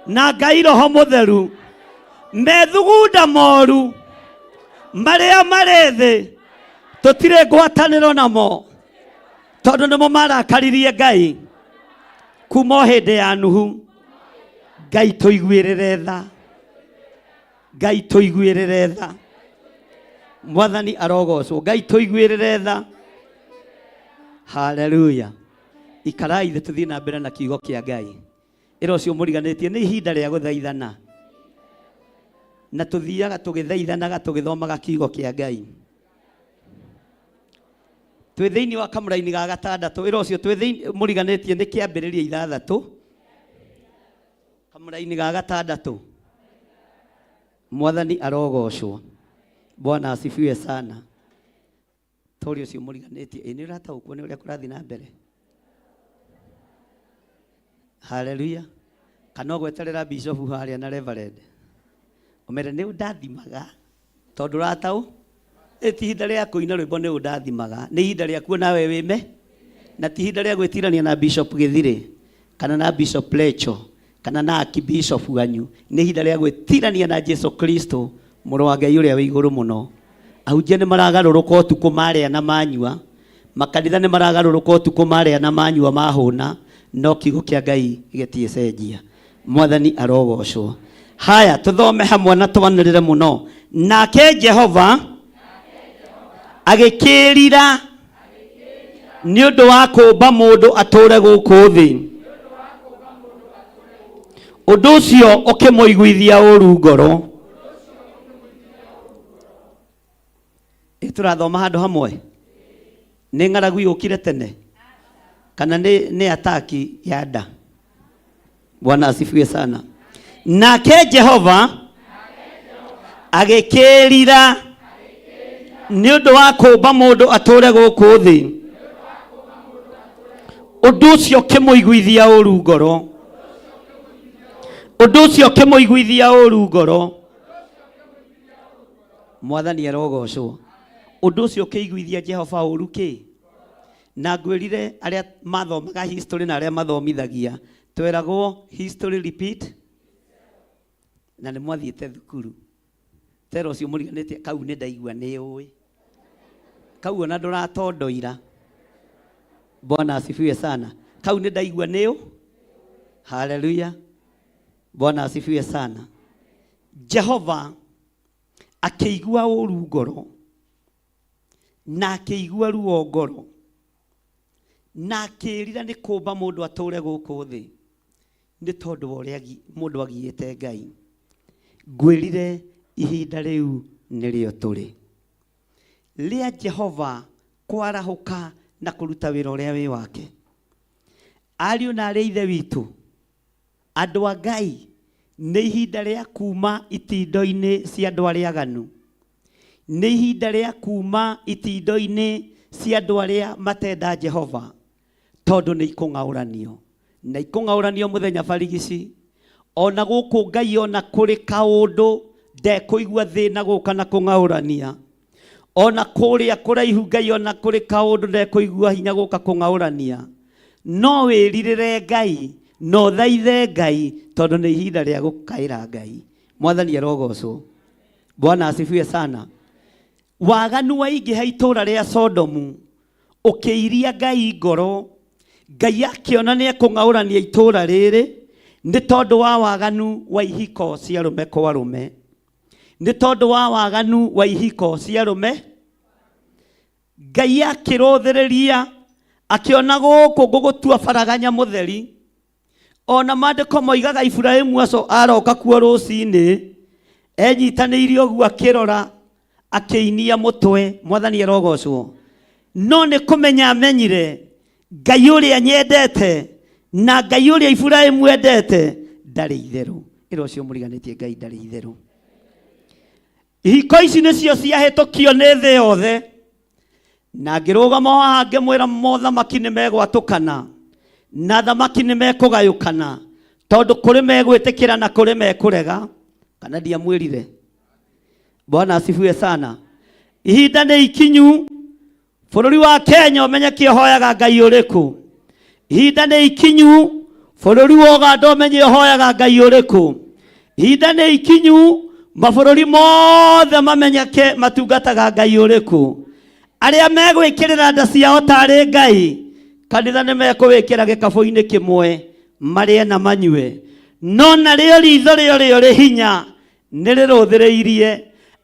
na Ngai Roho Mũtheru, methugunda moru marĩa marĩ thĩ tũtirĩ ngwatanĩro namo, tondũ nĩmo marakaririe Ngai kuma o hĩndĩ ya Nuhu. Ngai tũiguĩrĩre tha, Ngai tũiguĩrĩre tha. Mwathani arogocwo. Ngai tũiguĩrĩre tha. Haleluya. Ikarai thĩ tũthiĩ na mbere na kiugo kĩa Ngai. Ĩra ũcio mũriganĩtie nĩ ihinda rĩa gũthaithana, na tũthiaga tũgĩthaithanaga tũgĩthomaga kiugo kĩa Ngai. Twĩ thĩinĩ wa kamũraini ga gatandatũ. Ĩra ũcio twĩ thĩinĩ mũriganĩtie nĩ kĩambĩrĩria ithathatũ, kamũraini ga gatandatũ. Mwathani arogocwo. Bwana asifiwe sana. Tori ũcio mũriganĩtie, ĩ nĩ ũrataũkwo nĩ ũrĩa kũrathiĩ na mbere? Haleluya. Kana ũgweterera bishop harĩa na reverend ũmere nĩ ũndathimaga tondũ ũrataũ. Ĩ ti ihinda rĩa kũina rwĩmbo nĩ ũndathimaga, nĩ ihinda rĩa kuona we wĩme, na ti ihinda rĩa gwĩtirania na Bishop Gĩthirĩ kana na Bishop Lecho kana na Archbishop wanyu. Nĩ ihinda rĩa gwĩtirania na Jesu Kristo, mũrũ wa Ngai ũrĩa wĩ igũrũ mũno. Ahunjia nĩ maragarũrũka ũtukũ marĩa na manyua, makanitha nĩ maragarũrũka ũtukũ marĩa na manyua mahũna, no kiugo kĩa Ngai gĩtiĩcenjia. Mwathani arogocwo. Haya, tũthome hamwe na twanĩrĩre mũno. Nake Jehova agĩkĩĩrira nĩ ũndũ wa kũũmba mũndũ atũũre gũkũ thĩ, ũndũ ũcio ũkĩmũiguithia ũru ngoro. Ĩ tũrathoma handũ hamwe? Nĩ ng'aragu yũkire tene kana nĩ ataki ya nda? Bwana asifiwe sana. Nake Jehova agĩkĩĩrira nĩ ũndũ wa kũũmba mũndũ atũũre gũkũ thĩ, ũndũ ũcio ũkĩmũiguithia ũru ngoro. Ũndũ ũcio ũkĩmũiguithia ũru ngoro. Mwathani arogocwo. Ũndũ ũcio ũkĩiguithia Jehova ũru kĩ? Na ngwĩrire arĩa mathomaga history na arĩa mathomithagia, tweragwo history repeat, na nĩ mwathiĩte thukuru. Tera ũcio mũriganĩtie kau nĩ ndaigua nĩ ũĩ. Kau ona ndũratondoira. Bwana asifiwe sana. Kau nĩ ndaigua nĩ ũ? Haleluya, Bwana asifiwe sana. Jehova akĩigua ũru ngoro na akĩigua ruo ngoro na akĩĩrira nĩ kũmba mũndũ atũre gũkũ thĩ nĩ tondũ wa ũrĩa mũndũ agiĩte Ngai. Ngwĩrire ihinda rĩu nĩrĩo tũrĩ rĩa Jehova kwarahũka na kũruta wĩra ũrĩa wĩ wake. Ariũ na arĩ ithe witũ, andũ a Ngai, nĩ ihinda rĩa kuma itindo-inĩ cia andũ arĩa aganu, nĩ ihinda rĩa kuma itindo-inĩ cia andũ arĩa matenda Jehova, tondũ nĩ ikũng'aũranio na ikũng'aũranio mũthenya barigici. Ona gũkũ Ngai ona kũrĩ kaũndũ ndekũigua thĩna gũka na kũng'aũrania, ona kũrĩa kũraihu Ngai ona kũrĩ kaũndũ ndekũigua hinya gũka kũng'aũrania. No wĩrirĩre Ngai na ũthaithe Ngai, tondũ nĩ ihinda rĩa gũkaĩra Ngai. Mwathani arogocwo. Bwana asifiwe sana. Waganu waingĩha itũũra rĩa Sodomu ũkĩiria Ngai ngoro. Ngai akĩona nĩ ekũng'aũrania itũũra rĩrĩ nĩ tondũ wa waganu wa ihiko cia arũme kwa arũme, nĩ tondũ wa waganu wa ihiko cia arũme. Ngai akĩrũthĩrĩria akĩona gũkũ ngũgũtua baraganya mũtheri. Ona maandĩko moigaga Iburahĩmu aco aroka kuo rũcinĩ enyitanĩirie ũguo akĩrora akĩinia mũtwe. Mwathani arogocwo. No nĩ kũmenya amenyire Ngai ũrĩa nyendete na Ngai ũrĩa Iburahĩmu endete ndarĩ itherũ. Ĩra ũcio mũriganĩtie Ngai ndarĩ itherũ. Ihiko ici nĩcio ciahĩtũkio nĩ thĩ yothe, na ngĩrũgama haha ngĩmwĩra mothamaki nĩ megwatũkana na thamaki nĩ mekũgayũkana, tondũ kũrĩ megwĩtĩkĩra na kũrĩ mekũrega. Kana ndiamwĩrire? Bwana asifiwe sana. Ihinda nĩ ikinyu bũrũri wa Kenya ũmenye kĩ ũhoyaga Ngai ũrĩkũ. Ihinda nĩ ikinyu bũrũri wa Uganda ũmenye ũhoyaga Ngai ũrĩkũ. Ihinda nĩ ikinyu mabũrũri mothe mamenyeke matungataga Ngai ũrĩkũ. Arĩa megwĩkĩrĩra nda ciao tarĩ Ngai, kanitha nĩ mekũwĩkĩra gĩkabũ-inĩ kĩmwe marĩe na manyue. No narĩo ritho rĩo rĩo rĩ hinya nĩ rĩrũthĩrĩirie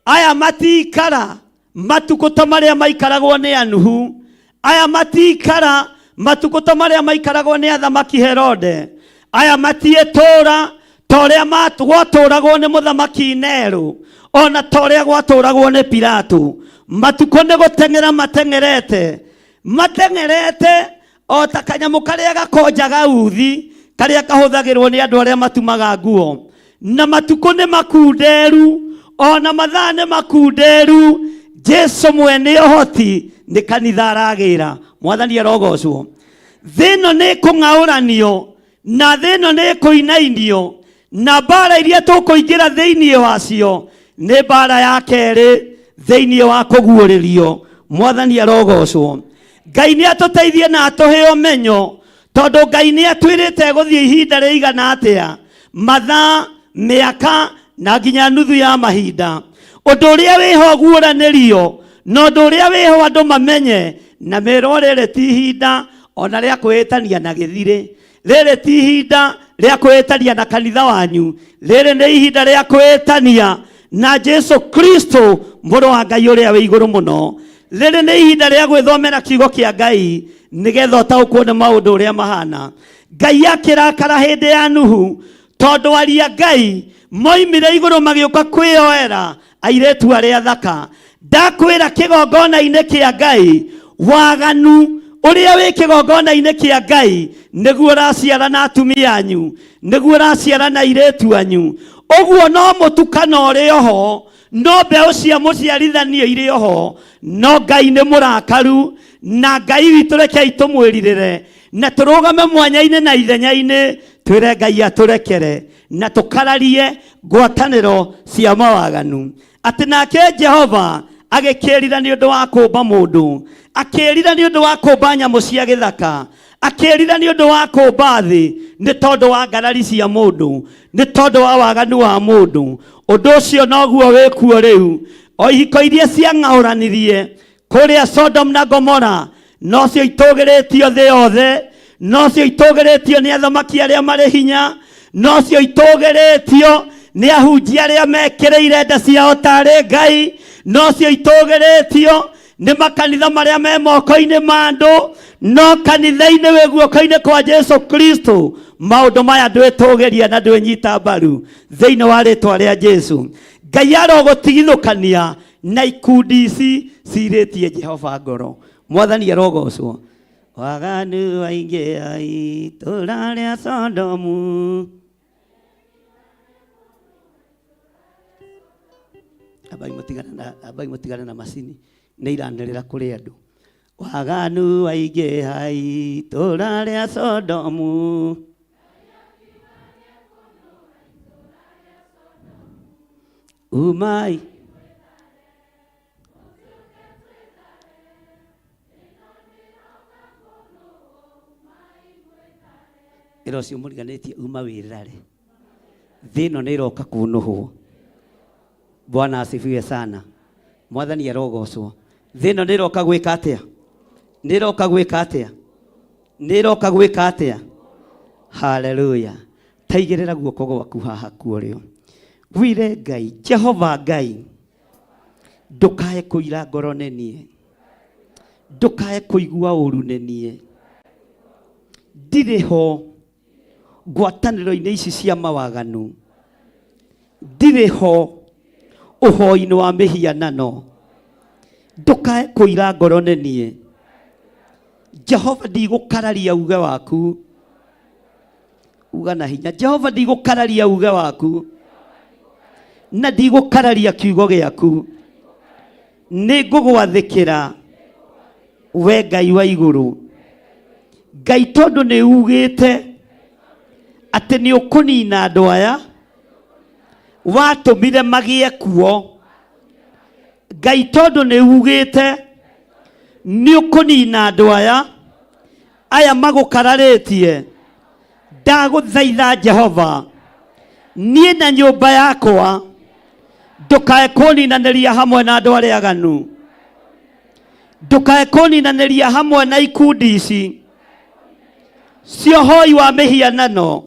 aya matikara matukũ ta marĩa maikaragwo nĩ Anuhu, aya matikara matukũ ta marĩa maikaragwo nĩ athamaki Herode, aya matiĩtũra ta ũrĩa gwatũragwo nĩ mũthamaki Nero, ona ta ũrĩa gwatũragwo nĩ Pilato. Matukũ nĩ gũteng'era mateng'erete, mateng'erete o ta kanyamũ karĩa gakonjaga uthi karĩa kahũthagĩrwo nĩ andũ arĩa matumaga nguo. Na matukũ nĩ makunderu, ona mathaa nĩ makunderu. Jesu mwene ũhoti nĩ kanitha aragĩra. Mwathani arogocwo. Thĩ ĩno nĩ ĩkũng'aũranio na thĩ ĩno nĩ ĩkũinainio, na mbara iria tũkũingĩra thĩinĩ wacio nĩ mbara ya kerĩ thĩinĩ wa kũguũrĩrio. Mwathani arogocwo. Ngai nĩ atũteithie na atũhe ũmenyo, tondũ Ngai nĩ atwĩrĩte gũthiĩ ihinda rĩigana atĩa, mathaa, mĩaka na nginya nuthu ya mahinda. Ũndũ ũrĩa wĩho guũranĩrio na ũndũ ũrĩa wĩho andũ mamenye na merwo rĩrĩ ti ihinda ona rĩa kwĩĩtania na gĩthirĩ, rĩrĩ ti ihinda rĩa kwĩĩtania na kanitha wanyu, rĩrĩ nĩ ihinda rĩa kwĩĩtania na Jesu Kristo mũrũ wa Ngai ũrĩa wĩ igũrũ mũno. Rĩrĩ nĩ ihinda rĩa gwĩthomera kiugo kĩa Ngai nĩgetha ũtaũkwo nĩ maũndũ ũrĩa mahana. Ngai akĩrakara hĩndĩ ya Nuhu, tondũ aria Ngai moimire igũrũ magĩũka kwĩyoera airĩtu arĩa thaka. Ndakwĩra kĩgongona-inĩ kĩa Ngai, waganu ũrĩa wĩ kĩgongona-inĩ kĩa Ngai nĩguo ũraciara na atumia anyu, nĩguo ũraciara na airĩtu anyu. Ũguo no mũtukano ũrĩ oho, no mbeũ cia mũciarithanio irĩ oho. No Ngai nĩ mũrakaru, na Ngai witũ rekei tũmwĩrirĩre na tũrũgame mwanya-inĩ na ithenya-inĩ, twĩre Ngai atũrekere na tũkararie ngwatanĩro cia mawaganu. Atĩ nake Jehova agĩkĩĩrira nĩ ũndũ wa kũmba mũndũ, akĩĩrira nĩ ũndũ wa kũmba nyamũ cia gĩthaka, akĩĩrira nĩ ũndũ wa kũmba thĩ, nĩ tondũ wa ngarari cia mũndũ, nĩ tondũ wa waganu wa mũndũ. Ũndũ ũcio noguo wĩkuo rĩu. O ihiko iria ciang'aũranirie kũrĩa Sodom na Gomora nocio itũgĩrĩtio thĩ yothe. Nocio itũgĩrĩtio nĩ athamaki arĩa marĩ hinya, nocio itũgĩrĩtio nĩ ahunjia arĩa mekĩrĩire nda ciao tarĩ Ngai, nocio itũgĩrĩtio nĩ makanitha marĩa me moko-inĩ ma andũ, no kanitha-inĩ wĩ guoko-inĩ kwa Jesu Kristo maũndũ maya ndwĩtũgĩria na ndwĩnyita mbaru thĩinĩ wa rĩtwa rĩa Jesu. Ngai arogũtigithũkania na ikundi ici cirĩtie Jehova ngoro. Mwathani arogocwo. Waganu waingĩ itũra rĩa Sodomu. Ambai mũtigane na, ambai mũtigane na macini nĩ iranĩrĩra kũrĩ andũ. Waganu waingĩha itũra rĩa Sodomu. Umai. Ĩra ũcio mũriganĩtie uma wĩrare. Thĩ ĩno nĩ ĩroka kũnũhwo. Bwana asifiwe sana. Mwathani arogocwo. Thĩ ĩno nĩ ĩroka gwĩka atĩa? Nĩ ĩroka gwĩka atĩa? Nĩ ĩroka gwĩka atĩa? Haleluya. Taigĩrĩra guoko gwaku haha kuorĩo. Wire Ngai, Jehova Ngai, ndũkae kũira ngoro nĩ niĩ, ndũkae kũigua ũru nĩ niĩ. Ndirĩ ho ngwatanĩro-inĩ ici cia mawaganu, ndirĩ ho ũhoi-inĩ wa mĩhianano, ndũkae kũira ngoro nĩ niĩ. Jehova, ndigũkararia uge waku. Uga na hinya, Jehova, ndigũkararia uge waku na ndigũkararia kiugo gĩaku. Nĩ ngũgwathĩkĩra we Ngai wa igũrũ. Ngai, tondũ nĩ ugĩte atĩ nĩ ũkũnina andũ aya watũmire magĩe kuo. Ngai, tondũ nĩ ugĩte nĩ ũkũnina andũ aya aya magũkararĩtie, ndagũthaitha Jehova, niĩ na nyũmba yakwa ndũkae kũninanĩria hamwe na andũ arĩa aganu, ndũkae kũninanĩria hamwe na ikundi ici cia ũhoi wa mĩhianano,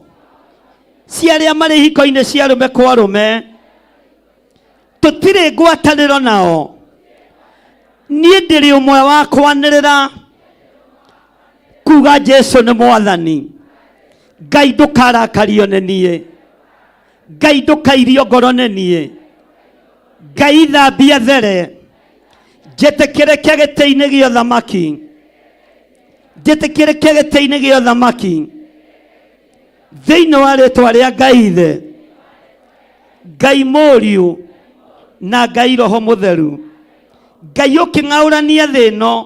cia arĩa marĩ hiko-inĩ cia arũme kwa arũme. Tũtirĩ ngwatanĩro nao. Niĩ ndĩrĩ ũmwe wa kwanĩrĩra kuga Jesu nĩ mwathani. Ngai, ndũkarakario nĩ niĩ. Ngai, ndũkairio ngoro nĩ niĩ. Ngai, thambia there, njĩtĩkĩrĩke gĩtĩ-inĩ gĩa ũthamaki, njĩtĩkĩrĩke gĩtĩ-inĩ gĩa ũthamaki thĩinĩ wa rĩtwa rĩa Ngai Ithe, Ngai Mũriũ na Ngai Roho Mũtheru. Ngai ũkĩng'aũrania thĩ ĩno,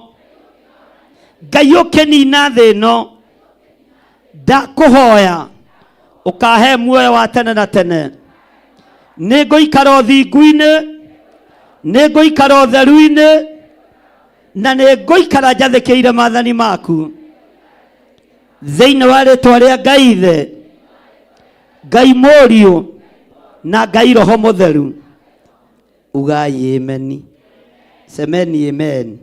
Ngai ũkĩnina thĩ ĩno, ndakũhoya ũkahe muoyo wa tene na tene. Nĩ ngũikara ũthingu-inĩ, nĩ ngũikara ũtheru-inĩ, na nĩ ngũikara njathĩkĩire maathani maku thĩinĩ wa rĩtwa rĩa Ngai Ithe, Ngai Mũriũ na Ngai Roho Mũtheru. Ugai ameni. Semeni amen.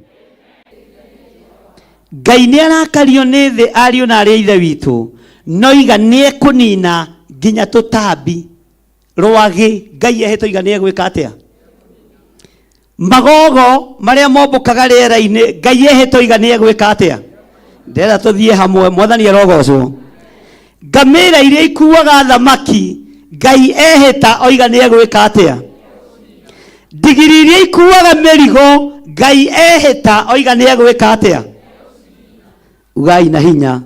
Ngai nĩ arakario nĩ thĩ ariũ na arĩ a ithe witũ, no iga nĩ ekũnina nginya tũtambi rwagĩ. Ngai ehĩtwo iga nĩ egwĩka atĩa? Magogo marĩa mombũkaga rĩera-inĩ, Ngai ehĩtwo iga nĩ egwĩka atĩa? Ndĩrenda tũthiĩ hamwe. Mwathani arogocwo. Ngamĩra iria ikuaga thamaki, Ngai ehĩta oiga nĩ egwĩka atĩa? Ndigiri iria ikuaga mĩrigo, Ngai ehĩta oiga nĩ egwĩka atĩa? Ugai na hinya.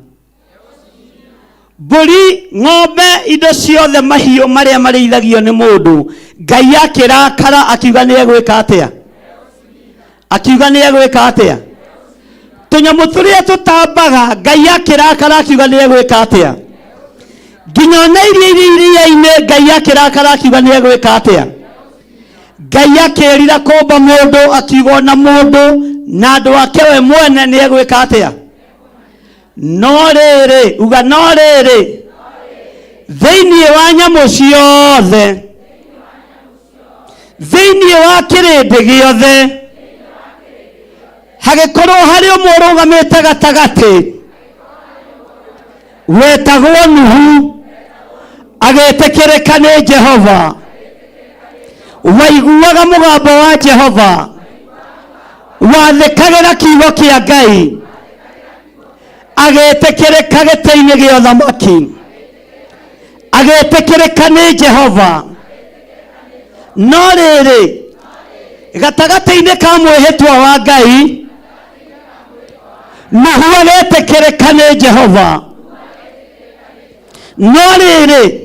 Mbũri, ng'ombe, indo ciothe, mahiũ marĩa marĩithagio nĩ mũndũ, Ngai akĩrakara akiuga nĩ egwĩka atĩa? Akiuga nĩ egwĩka atĩa? Tũnyamũ tũrĩa tũtambaga, Ngai akĩrakara akiuga nĩ egwĩka atĩa? Nginya ona iria irĩ iria-inĩ, Ngai akĩrakara akiuga nĩ egwĩka atĩa? Ngai akĩrira kũmba mũndũ, akiuga ona mũndũ na andũ ake we mwene nĩ egwĩka atĩa? No rĩrĩ, uga no rĩrĩ, thĩinĩ wa nyamũ ciothe, thĩinĩ wa kĩrĩndĩ gĩothe, hagĩkorwo harĩ ũmwe ũrũgamĩte gatagatĩ. Wetagwo Nuhu agĩtĩkĩrĩka nĩ Jehova, waiguaga mũgambo wa Jehova, wathĩkagĩra kiugo kĩa Ngai, agĩtĩkĩrĩka gĩtĩ-inĩ gĩa ũthamaki, agĩtĩkĩrĩka nĩ Jehova. No rĩrĩ, gatagatĩ-inĩ ka mwĩhĩtwa wa Ngai, Nuhu agĩtĩkĩrĩka nĩ Jehova. No rĩrĩ,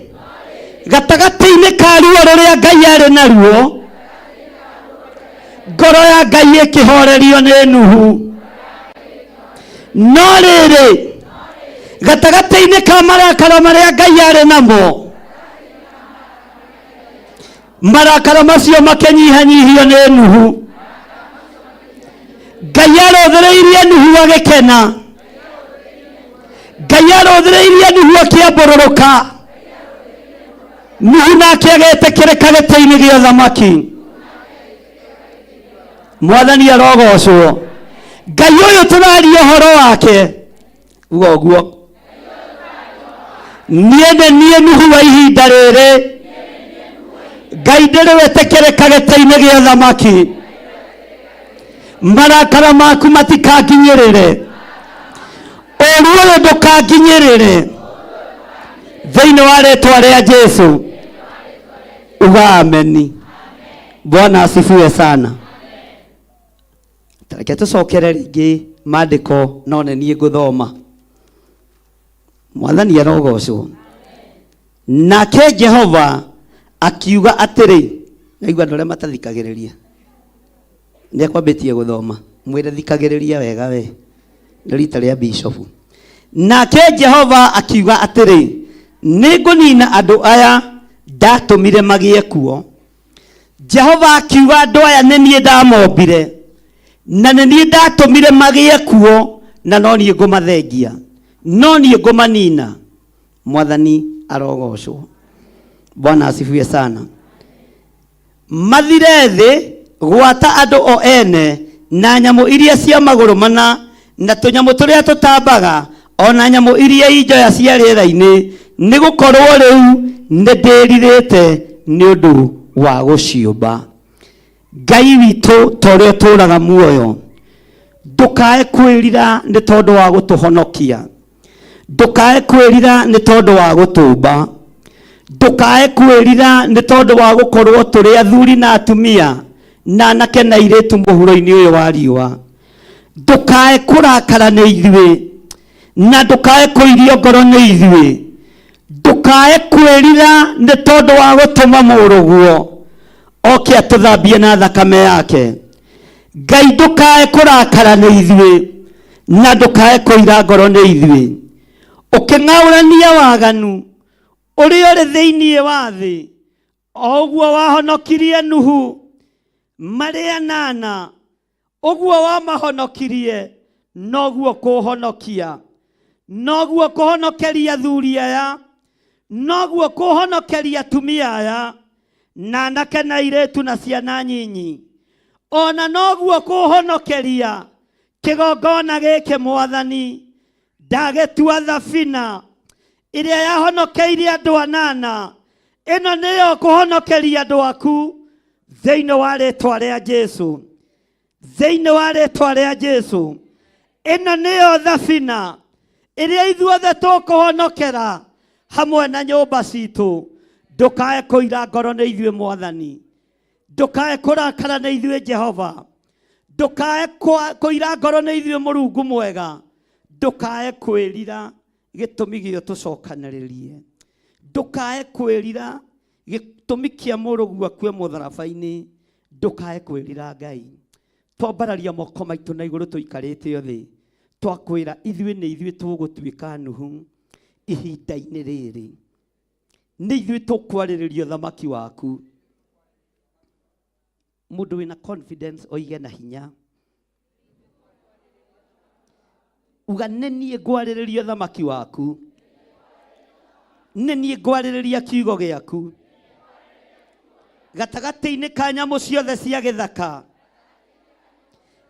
gatagatĩ-inĩ ka ruo rũrĩa Ngai arĩ naruo, ngoro ya Ngai ĩkĩhorerio nĩ Nuhu. No rĩrĩ, gatagatĩ-inĩ ka marakara marĩa Ngai arĩ namo, marakara macio makĩnyihanyihio nĩ Nuhu. Ngai arũthĩrĩirie Nuhu agĩkena. Ngai arũthĩrĩirie Nuhu akĩambũrũrũka. Nuhu nake agĩtĩkĩrĩka gĩtĩ-inĩ gĩa ũthamaki. Mwathani arogocwo. Ngai ũyũ tũraria ũhoro wake, uga ũguo, niĩ nĩ niĩ Nuhu wa ihinda rĩrĩ. Ngai ndĩrĩ wĩtĩkĩrĩka gĩtĩ-inĩ gĩa ũthamaki. Marakara maku matikanginyĩrĩre, ũru ũyũ ndũkanginyĩrĩre, thĩinĩ wa rĩtwa rĩa Jesu. Uga ameni. Bwana asifiwe sana. Reke tũcokere rĩngĩ maandĩko, no nĩ niĩ ngũthoma. Mwathani arogocwo. Nake Jehova akiuga atĩrĩ, naigua andũ arĩa matathikagĩrĩria nĩ ekwambĩtie gũthoma, mwĩre thikagĩrĩria wega we, nĩ rita rĩa bishofu. Nake Jehova akiuga atĩrĩ, nĩ ngũnina andũ aya ndatũmire magĩe kuo. Jehova akiuga andũ aya nĩ niĩ ndamombire na nĩ niĩ ndatũmire magĩe kuo, na no niĩ ngũmathengia, no niĩ ngũmanina. Mwathani arogocwo. Bwana asifiwe sana. Mathire thĩ gwata andũ o ene na nyamũ iria cia magũrũ mana na tũnyamũ tũrĩa tũtambaga o na nyamũ iria injoya cia rĩera-inĩ, nĩ gũkorwo rĩu nĩ ndĩrirĩte nĩ ũndũ wa gũciũmba. Ngai witũ, ta ũrĩa ũtũũraga muoyo, ndũkae kwĩrira nĩ tondũ wa gũtũhonokia, ndũkae kwĩrira nĩ tondũ wa gũtũmba, ndũkae kwĩrira nĩ tondũ wa gũkorwo tũrĩ athuri na atumia na anake na airĩtu mũhuro-inĩ ũyũ wa riũa. Ndũkae kũrakara nĩ ithuĩ na ndũkae kũirio ngoro nĩ ithuĩ. Ndũkae kwĩrira nĩ tondũ wa gũtũma mũrũguo oke atũthambie na thakame yake. Ngai, ndũkae kũrakara nĩ ithuĩ na ndũkae kũira ngoro nĩ ithuĩ. Ũkĩng'aũrania waganu ũrĩa ũrĩ thĩinĩ wa thĩ, o ũguo wahonokirie Nuhu marĩ anana, ũguo wamahonokirie noguo kũhonokia, noguo kũhonokeria athuri aya, noguo kũhonokeria atumia aya na anake na airĩtu na ciana nyinyi, ona noguo kũhonokeria kĩgongona gĩkĩ. Mwathani, ndagĩtua thabina ĩrĩa yahonokeirie andũ anana, ĩno nĩyo kũhonokeria andũ aku thĩinĩ wa rĩtwa rĩa Jesu, thĩinĩ wa rĩtwa rĩa Jesu. Ĩno nĩyo thabina ĩrĩa ithuothe tũkũhonokera hamwe na nyũmba citũ. Ndũkae kũira ngoro nĩ ithuĩ Mwathani, ndũkae kũrakara nĩ ithuĩ Jehova, ndũkae kũira ngoro nĩ ithuĩ Mũrungu mwega, ndũkae kwĩrira gĩtũmi gĩo tũcokanĩrĩrie, ndũkae kwĩrira gĩtũmi kĩa mũrũguo akue mũtharaba-inĩ, ndũkae kwĩrira. Ngai, twambararia moko maitũ na igũrũ tũikarĩte thĩ, twakwĩra ithuĩ nĩ ithuĩ tũgũtuĩka Nuhu ihinda-inĩ rĩrĩ, nĩ ithuĩ tũkwarĩrĩria ũthamaki waku. Mũndũ wĩna confidence oige na hinya, uga nĩ niĩ ngwarĩrĩria ũthamaki waku, nĩ niĩ ngwarĩrĩria kiugo gĩaku gatagatĩ-inĩ ka nyamũ ciothe cia gĩthaka,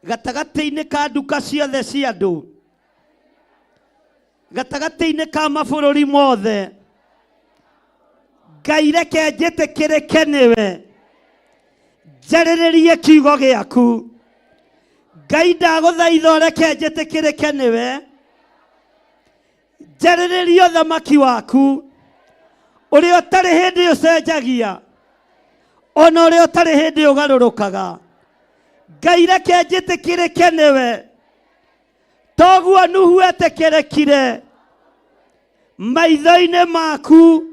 gatagatĩ-inĩ ka nduka ciothe cia andũ. Gatagatĩ-inĩ ka mabũrũri mothe. Ngai reke njĩtĩkĩrĩke nĩwe. Njarĩrĩrie kiugo gĩaku. Ngai ndagũthaitha ũreke njĩtĩkĩrĩke nĩwe. Njarĩrĩrie ũthamaki waku ũrĩa ũtarĩ hĩndĩ ũcenjagia ona ũrĩa ũtarĩ hĩndĩ ũgarũrũkaga. Ngai reke njĩtĩkĩrĩke nĩwe toguo Nuhu etĩkĩrĩkire maitho-inĩ maku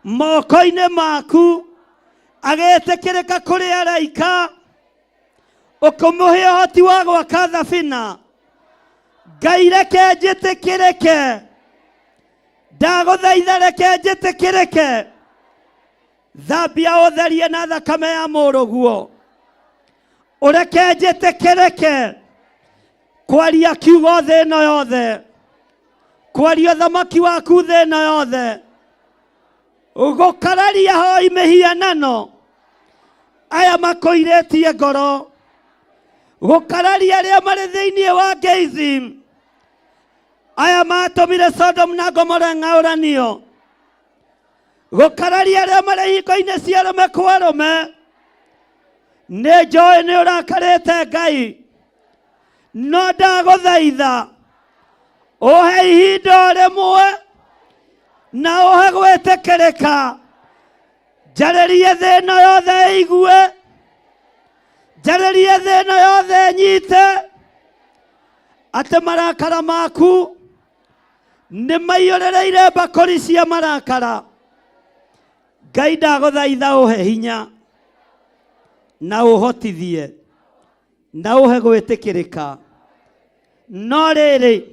moko-inĩ maku agĩtĩkĩrĩka kũrĩ araika ũkĩmũhe ũhoti wa gwaka thabina. Ngai reke njĩtĩkĩrĩke ndagũthaitha reke njĩtĩkĩrĩke thambia ũtherie na thakame ya mũrũguo ũreke njĩtĩkĩrĩke kwaria kiugo thĩ ĩno yothe kwaria ũthamaki waku thĩ ĩno yothe gũkararia hoi mĩhianano aya makũirĩtie ngoro gũkararia arĩa marĩ thĩinĩ wa gayism aya matũmire Sodom na Gomora ng'aũranio gũkararia arĩa marĩ hingo-inĩ cia arũme kwa arũme. Nĩ njũĩ nĩ ũrakarĩte Ngai no ndagũthaitha ũhe ihinda o rĩmwe na ũhe gwĩtĩkĩrĩka njarĩrie thĩ ĩno yothe ĩigue njarĩrie thĩ ĩno yothe ĩnyite atĩ marakara maku nĩ maiyũrĩrĩire mbakũri cia marakara. Ngai ndagũthaitha ũhe hinya na ũhotithie na ũhe gwĩtĩkĩrĩka. No rĩrĩ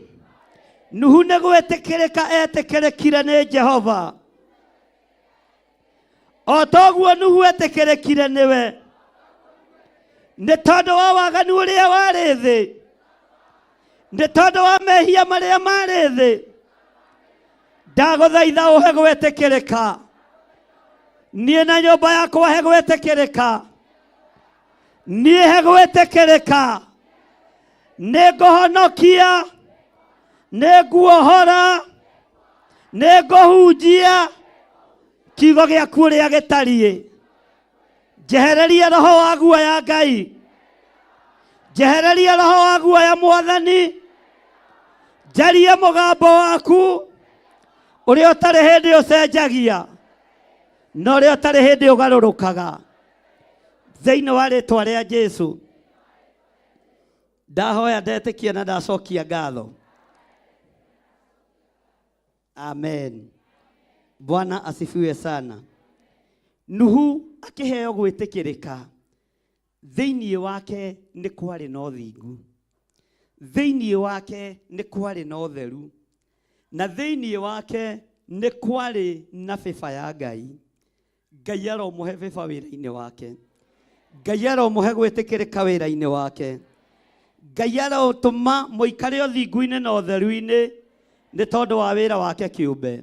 Nuhu nĩ gwĩtĩkĩrĩka etĩkĩrĩkire nĩ Jehova o toguo Nuhu etĩkĩrĩkire nĩwe nĩ tondũ wa waganu ũrĩa warĩ thĩ nĩ tondũ wa mehia marĩa marĩ thĩ. Ndagũthaitha ũhe gwĩtĩkĩrĩka niĩ na nyũmba yakwa he gwĩtĩkĩrĩka niĩ he gwĩtĩkĩrĩka nĩ ngũhonokia nĩ nguohora nĩ ngũhunjia kiugo gĩaku ũrĩa gĩtariĩ. Njehererie roho wa guoya Ngai njehererie roho wa guoya Mwathani njarie mũgambo waku ũrĩa ũtarĩ hĩndĩ ũcenjagia na ũrĩa ũtarĩ hĩndĩ ũgarũrũkaga thĩinĩ wa rĩtwa rĩa Jesu. Ndahoya ndetĩkia na ndacokia ngatho. Amen. Bwana asifiwe sana. Nuhu akĩheo gwĩtĩkĩrĩka thĩinĩ wake nĩ kwarĩ na ũthingu thĩinĩ wake nĩ kwarĩ na ũtheru na thĩinĩ wake nĩ kwarĩ na bĩba ya Ngai. Ngai aromũhe bĩba wĩra-inĩ wake. Ngai aromũhe gwĩtĩkĩrĩka wĩra-inĩ wake. Ngai arotũma mũikare ũthingu-inĩ na ũtheru-inĩ nĩ tondũ wa wĩra wake kĩũmbe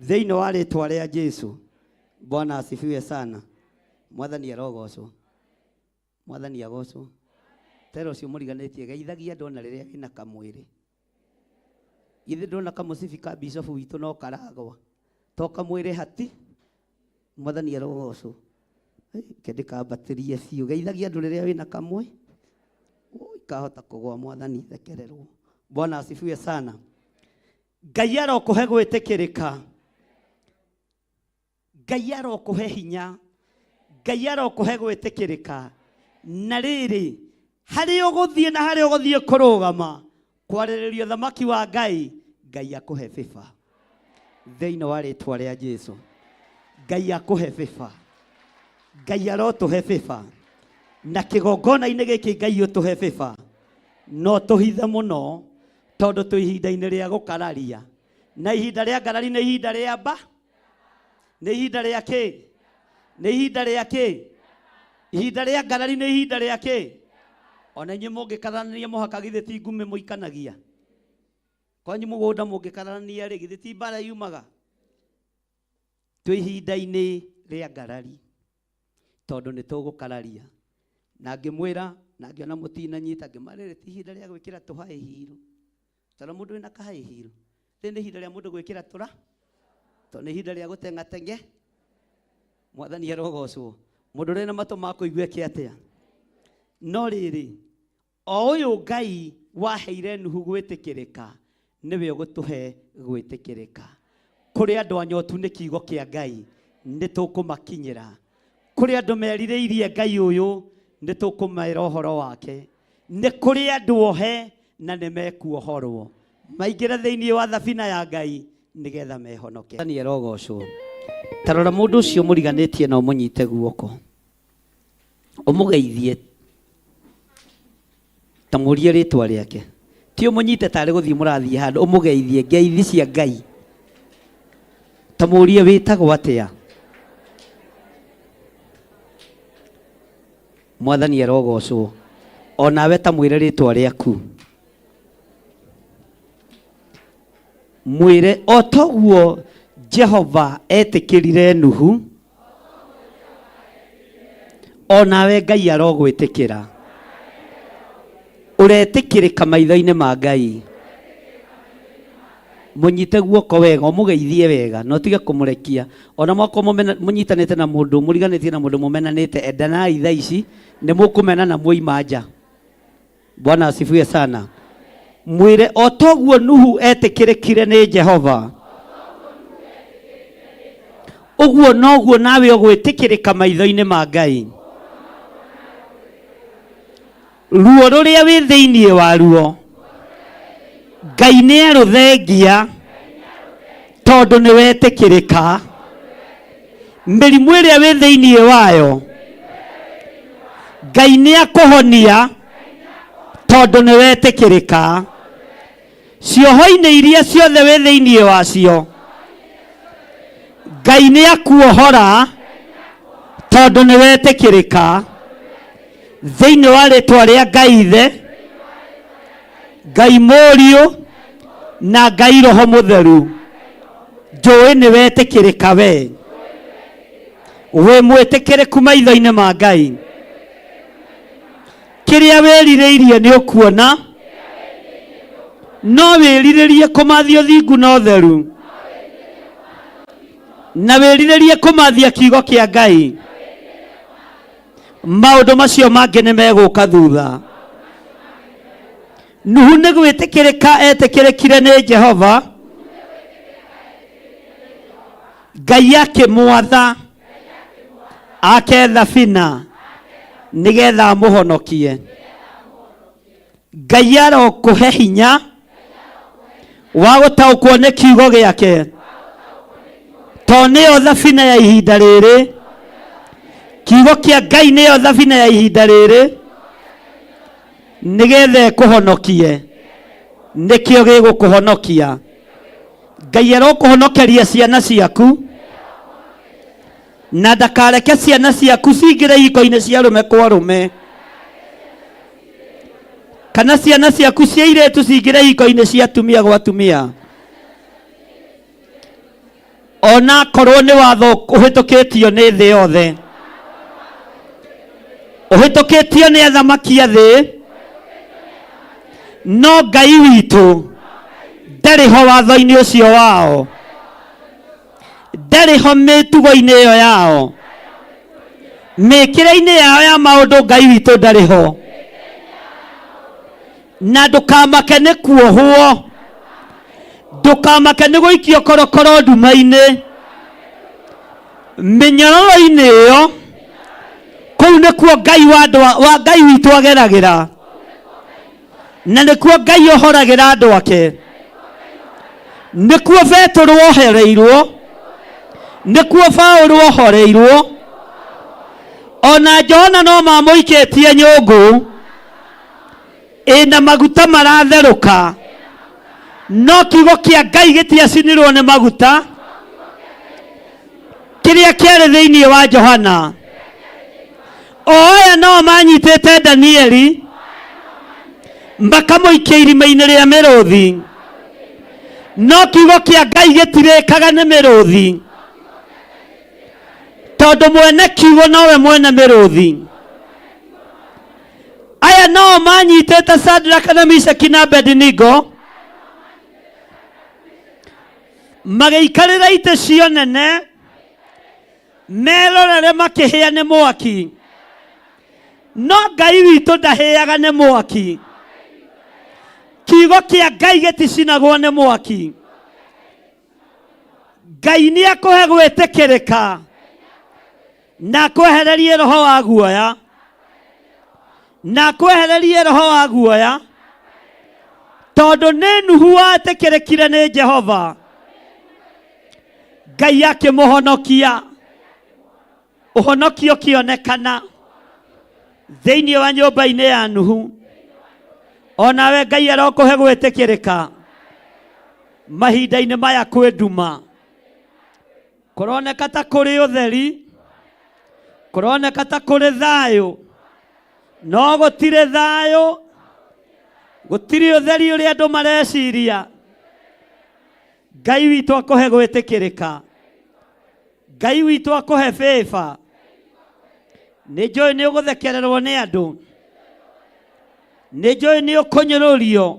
thĩinĩ wa rĩtwa rĩa Jesu. Bwana asifiwe sana. Mwathani arogocwo. Mwathani agocwo. Tera ũcio mũriganĩtie geithagia andũ ona rĩrĩa wĩna kamwĩrĩ. Githĩ ndona kamũcibi ka bishofu witũ no karagwa to kamwĩrĩ hati. Mwathani arogocwo. Ke ndĩkambatĩrie biũ. Geithagia andũ rĩrĩa wĩna kamwe ikahota kũgwa. Mwathani thekererwo. Bwana asifiwe sana. Ngai arokũhe gwĩtĩkĩrĩka. Ngai arokũhe hinya. Ngai arokũhe gwĩtĩkĩrĩka. Na rĩrĩ harĩa ũgũthiĩ na harĩa ũgũthiĩ kũrũgama kwarĩrĩria ũthamaki wa Ngai, Ngai akũhe bĩba thĩinĩ wa rĩtwa rĩa Jesu. Ngai akũhe bĩba. Ngai arotũhe bĩba. Na kĩgongona-inĩ gĩkĩ Ngai ũtũhe bĩba. No tũhithe mũno tondũ twĩ ihinda-inĩ rĩa gũkararia. Na ihinda rĩa ngarari nĩ ihinda rĩa mba. Nĩ ihinda rĩa kĩ? Nĩ ihinda rĩa kĩ? Ihinda rĩa ngarari nĩ ihinda rĩa kĩ? Ona inyuĩ mũngĩkararania mũhaka githĩ ti ngumĩ mũikanagia. Kwanyu mũgũnda mũngĩkararania rĩ githĩ ti mbara yumaga. Twĩ ihinda-inĩ rĩa ngarari tondũ nĩ tũgũkararia. Na ngĩmwĩra na ngĩona mũtinanyita ngĩmarĩrĩ ti ihinda rĩa gwĩkĩra tũhigh heel. Tondũ mũndũ wĩna kahigh heel Rĩrĩ nĩ ihinda rĩa mũndũ gwĩkĩra tũra tondũ nĩ ihinda rĩa gũteng'ateng'e. Mwathani arogocwo. Mũndũ ũrĩ na matũ ma kũigua eke atĩa? No rĩrĩ, o ũyũ Ngai waheire Nuhu gwĩtĩkĩrĩka nĩwe ũgũtũhe gwĩtĩkĩrĩka. Kũrĩ andũ anyotu nĩ kiugo kĩa Ngai, nĩ tũkũmakinyĩra. Kũrĩ andũ merirĩirie Ngai ũyũ, nĩ tũkũmera ũhoro wake. Nĩ kũrĩ andũ ohe na nĩ mekuohorwo maingĩre thĩinĩ wa thabina ya Ngai nĩgetha mehonoke. Mwathani arogocwo. Ta rora mũndũ ũcio mũriganĩtie na ũmũnyite guoko, ũmũgeithie, ta mũrie rĩtwa rĩake. Ti ũmũnyite tarĩ gũthiĩ mũrathiĩ handũ, ũmũgeithie ngeithi cia Ngai. Ta mũrie wĩtagwo atĩa. Mwathani arogocwo. O nawe ta mwĩre rĩtwa rĩaku. Mwĩre o toguo Jehova etĩkĩrire Nuhu, o nawe Ngai arogwĩtĩkĩra. Ũretĩkĩrĩka maitho-inĩ ma Ngai. Mũnyite guoko wega, ũmũgeithie wega, na ũtige kũmũrekia. Ona mwakorwo mũnyitanĩte na mũndũ, mũriganĩtie na mũndũ mũmenanĩte, endanai thaa ici, nĩ mũkũmenana mwoima nja. Bwana asifiwe sana. Mwĩre o toguo Nuhu etĩkĩrĩkire nĩ Jehova, ũguo noguo nawe ũgwĩtĩkĩrĩka maitho-inĩ ma Ngai. Ruo rũrĩa wĩ thĩinĩ waruo, Ngai nĩ arũthengia tondũ nĩ wetĩkĩrĩka. Mĩrimũ ĩrĩa wĩ thĩinĩ wayo, Ngai nĩ akũhonia tondũ nĩ wetĩkĩrĩka. Cioho-inĩ iria ciothe wĩ thĩinĩ wacio, Ngai nĩ akuohora tondũ nĩ wetĩkĩrĩka. Thĩinĩ wa rĩtwa rĩa Ngai Ithe, Ngai Mũriũ na Ngai Roho Mũtheru, njũĩ nĩ wetĩkĩrĩka we. Wĩ mwĩtĩkĩrĩku maitho-inĩ ma Ngai. Kĩrĩa wĩrirĩirie nĩ ũkuona, no wĩrirĩrie kũmathia ũthingu na ũtheru, na wĩrirĩrie kũmathia kiugo kĩa Ngai. Maũndũ macio mangĩ nĩ megũka thutha. Nuhu nĩ gwĩtĩkĩrĩka etĩkĩrĩkire nĩ Jehova, Ngai akĩmwatha ake thabina nĩgetha amũhonokie. Ngai arokũhe hinya wa gũtaũkwo nĩ kiugo gĩake, tondũ nĩyo thabina ya ihinda rĩrĩ. Kiugo kĩa Ngai nĩyo thabina ya ihinda rĩrĩ, nĩgetha ĩkũhonokie. Nĩkĩo gĩgũkũhonokia. Ngai arokũhonokeria ciana ciaku, na ndakareke ciana ciaku cingĩre ihiko-inĩ cia arũme kwa arũme, kana ciana ciaku cia airĩtu cingĩre ihiko-inĩ cia atumia gwa atumia, ona akorwo nĩ watho ũhĩtũkĩtio nĩ thĩ yothe, ũhĩtũkĩtio nĩ athamaki a thĩ, no Ngai witũ ndarĩ ho watho-inĩ ũcio wao, ndarĩ ho mĩtugo-inĩ ĩyo yao, mĩkĩre-inĩ yao ya maũndũ Ngai witũ ndarĩ ho. Na ndũkamake nĩ kuohwo, ndũkamake nĩ gũikio korokoro nduma-inĩ, mĩnyororo-inĩ ĩyo, kũu nĩkuo Ngai wa andũ wa Ngai witũ ageragĩra, na nĩkuo Ngai ohoragĩra andũ ake, nĩkuo Betũrũ ohereirwo, nĩkuo Paũlũ ohoreirwo, ona Johana no mamũikĩtie nyũngũ ĩna maguta maratherũka, no kiugo kĩa Ngai gĩtiacinirwo nĩ maguta kĩrĩa kĩarĩ thĩinĩ wa Johana. O aya no manyitĩte Danieli makamũikia irima-inĩ rĩa mĩrũthi, no kiugo kĩa Ngai gĩtirĩkaga nĩ mĩrũthi, tondũ mwene kiugo nowe mwene mĩrũthi. Aya no manyitĩte Shadraka na Meshaki na Abednego. Magĩikarĩra itĩ cio nene, merorere makĩhĩa nĩ mwaki. No Ngai witũ ndahĩaga nĩ mwaki. Kiugo kĩa Ngai gĩticinagwo nĩ mwaki. Ngai nĩ akũhe gwĩtĩkĩrĩka na akwehererie roho wa guoya, na akwehererie roho wa guoya, tondũ nĩ Nuhu wetĩkĩrĩkire nĩ Jehova, Ngai akĩmũhonokia. Ũhonokio ũkĩonekana thĩinĩ wa nyũmba-inĩ ya Nuhu. Onawe Ngai arokũhe gwĩtĩkĩrĩka mahinda-inĩ maya kwĩ nduma. Kũroneka ta kũrĩ ũtheri, kũroneka ta kũrĩ thayũ, no gũtirĩ thayũ, gũtirĩ ũtheri ũrĩa andũ mareciria. Ngai witũ akũhe gwĩtĩkĩrĩka, Ngai witũ akũhe favor. Nĩ njũĩ nĩ ũgũthekererwo nĩ andũ, nĩ njũĩ nĩ ũkũnyũrũrio.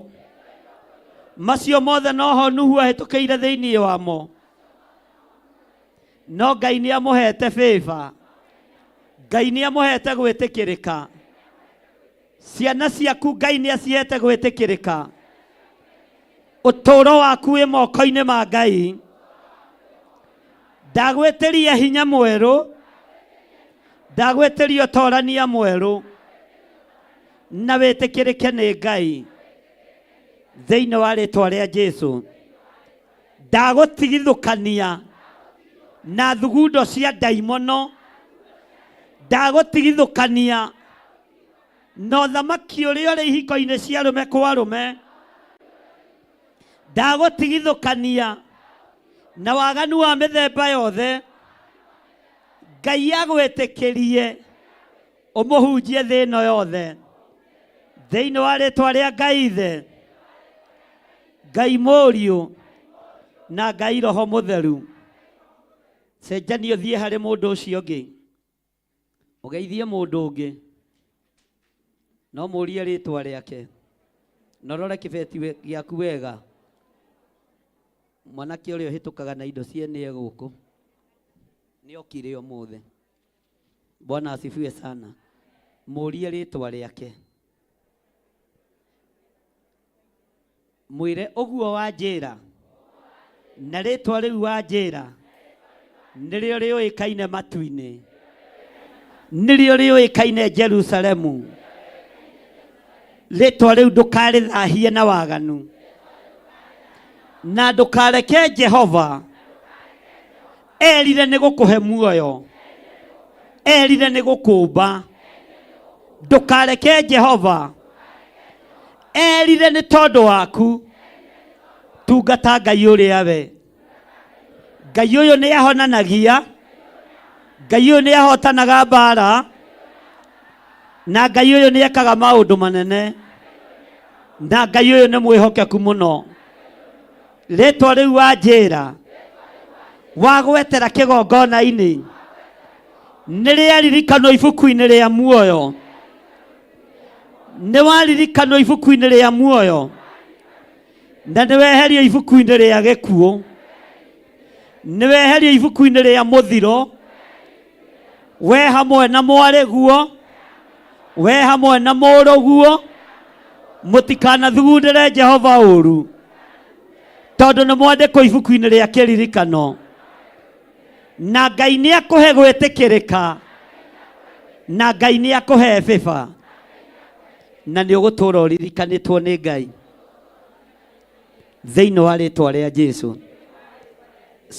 Macio mothe noho Nuhu ahĩtũkĩire thĩinĩ wamo, no Ngai nĩ amũhete favor, Ngai nĩ amũhete gwĩtĩkĩrĩka. Ciana ciaku Ngai nĩ acihete gwĩtĩkĩrĩka. Ũtũũro waku wĩ moko-inĩ ma Ngai. Ndagwĩtĩria hinya mwerũ, ndagwĩtĩria ũtorania mwerũ, na wĩtĩkĩrĩke nĩ Ngai thĩinĩ wa rĩtwa rĩa Jesu. Ndagũtigithũkania na thugundo cia ndaimono, ndagũtigithũkania na ũthamaki ũrĩa ũrĩ ihiko-inĩ cia arũme kwa arũme, ndagũtigithũkania na waganu wa mĩthemba yothe. Ngai agwĩtĩkĩrie ũmũhunjie thĩ ĩno yothe thĩinĩ wa rĩtwa rĩa Ngai Ithe, Ngai Mũriũ na Ngai Roho Mũtheru. Cenjania ũthiĩ harĩ mũndũ ũcio ũngĩ, ũgeithie mũndũ ũngĩ, no mũrie rĩtwa rĩake, na ũrore kĩbeti gĩaku wega. Mwanake ũrĩa ũhĩtũkaga na indo ciene e gũkũ nĩ okire ũmũthĩ. Bwana asifiwe sana. Mũrie rĩtwa rĩake, mwĩre ũguo wanjĩra, na rĩtwa rĩu wanjĩra nĩrĩo rĩũĩkaine matu-inĩ, nĩrĩo rĩũĩkaine Jerusalemu. Rĩtwa rĩu ndũkarĩthahie na waganu, na ndũkareke Jehova erire nĩ gũkũhe muoyo, erire nĩ gũkũmba. Ndũkareke Jehova erire nĩ tondũ waku. Tungata Ngai ũrĩa we. Ngai ũyũ nĩ ahonanagia, Ngai ũyũ nĩ ahotanaga mbara, na Ngai ũyũ nĩ ekaga maũndũ manene, na Ngai ũyũ nĩ mwĩhokeku mũno. Rĩtwa rĩu wanjĩra wagwetera kĩgongona-inĩ nĩ rĩaririkanwo ibuku-inĩ rĩa muoyo, nĩ waririkanwo ibuku-inĩ rĩa muoyo, na nĩ weherio ibuku-inĩ rĩa gĩkuũ, nĩ weherio ibuku-inĩ rĩa mũthiro, we hamwe na mwarĩguo, we hamwe na mũrũguo, mũtikanathugundĩre Jehova ũru, tondũ nĩ mwandĩkwo ibuku-inĩ rĩa kĩririkano. Na Ngai nĩ akũhe gwĩtĩkĩrĩka, na Ngai nĩ akũhe favor, na nĩ ũgũtũũra ũririkanĩtwo nĩ Ngai thĩinĩ wa rĩtwa rĩa Jesu.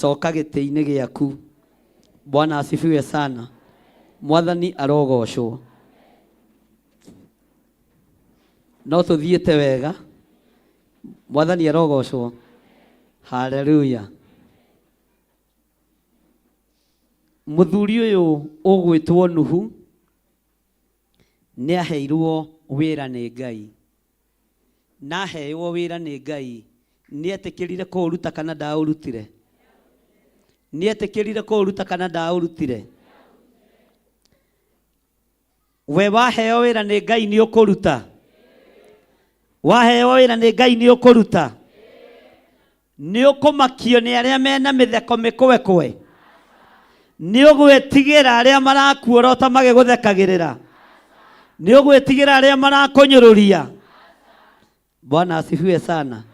Coka gĩtĩ-inĩ gĩaku. Bwana asifiwe sana. Mwathani arogocwo. No tũthiĩte wega. Mwathani arogocwo. Haleluya. Mũthuri ũyũ ũgwĩtwo Nuhu nĩ aheirwo wĩra nĩ Ngai. Na aheirwo wĩra nĩ Ngai, nĩ etĩkĩrire kũũruta kana ndaũrutire? Nĩ etĩkĩrire kũũruta kana ndaũrutire? We waheo wĩra nĩ Ngai nĩ ũkũruta? Waheo wĩra nĩ Ngai nĩ ũkũruta? Nĩ ũkũmakio nĩ arĩa mena mĩtheko mĩkwekwe? Nĩ ũgwĩtigĩra arĩa marakuorota magĩgũthekagĩrĩra? Nĩ ũgwĩtigĩra arĩa marakũnyũrũria? Bwana asifiwe sana.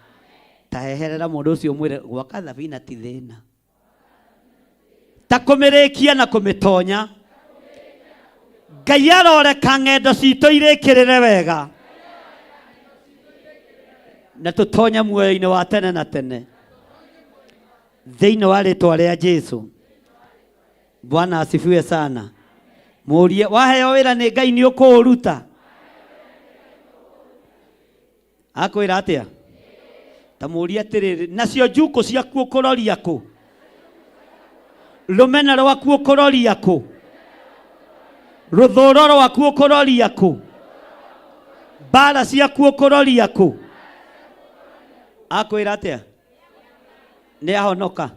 Ta heherera mũndũ ũcio mwĩre gwaka thabina ti thĩna. Ta kũmĩrĩkia na kũmĩtonya. Ngai aroreka ng'endo citũ irĩkĩrĩre wega na tũtonye muoyo-inĩ wa tene na tene thĩinĩ wa rĩtwa rĩa Jesu. Bwana asifiwe sana. Mũrie waheo wĩra nĩ Ngai nĩ ũkũũruta? Akwĩra atĩa? Ta mũrie atĩrĩrĩ, nacio njukũ ciaku ũkũroria kũ? Rũmena rwaku ũkũroria kũ? Rũthũro rwaku ũkũroria kũ? Mbara ciaku ũkũroria kũ? Akwĩra atĩa? Nĩ ahonoka.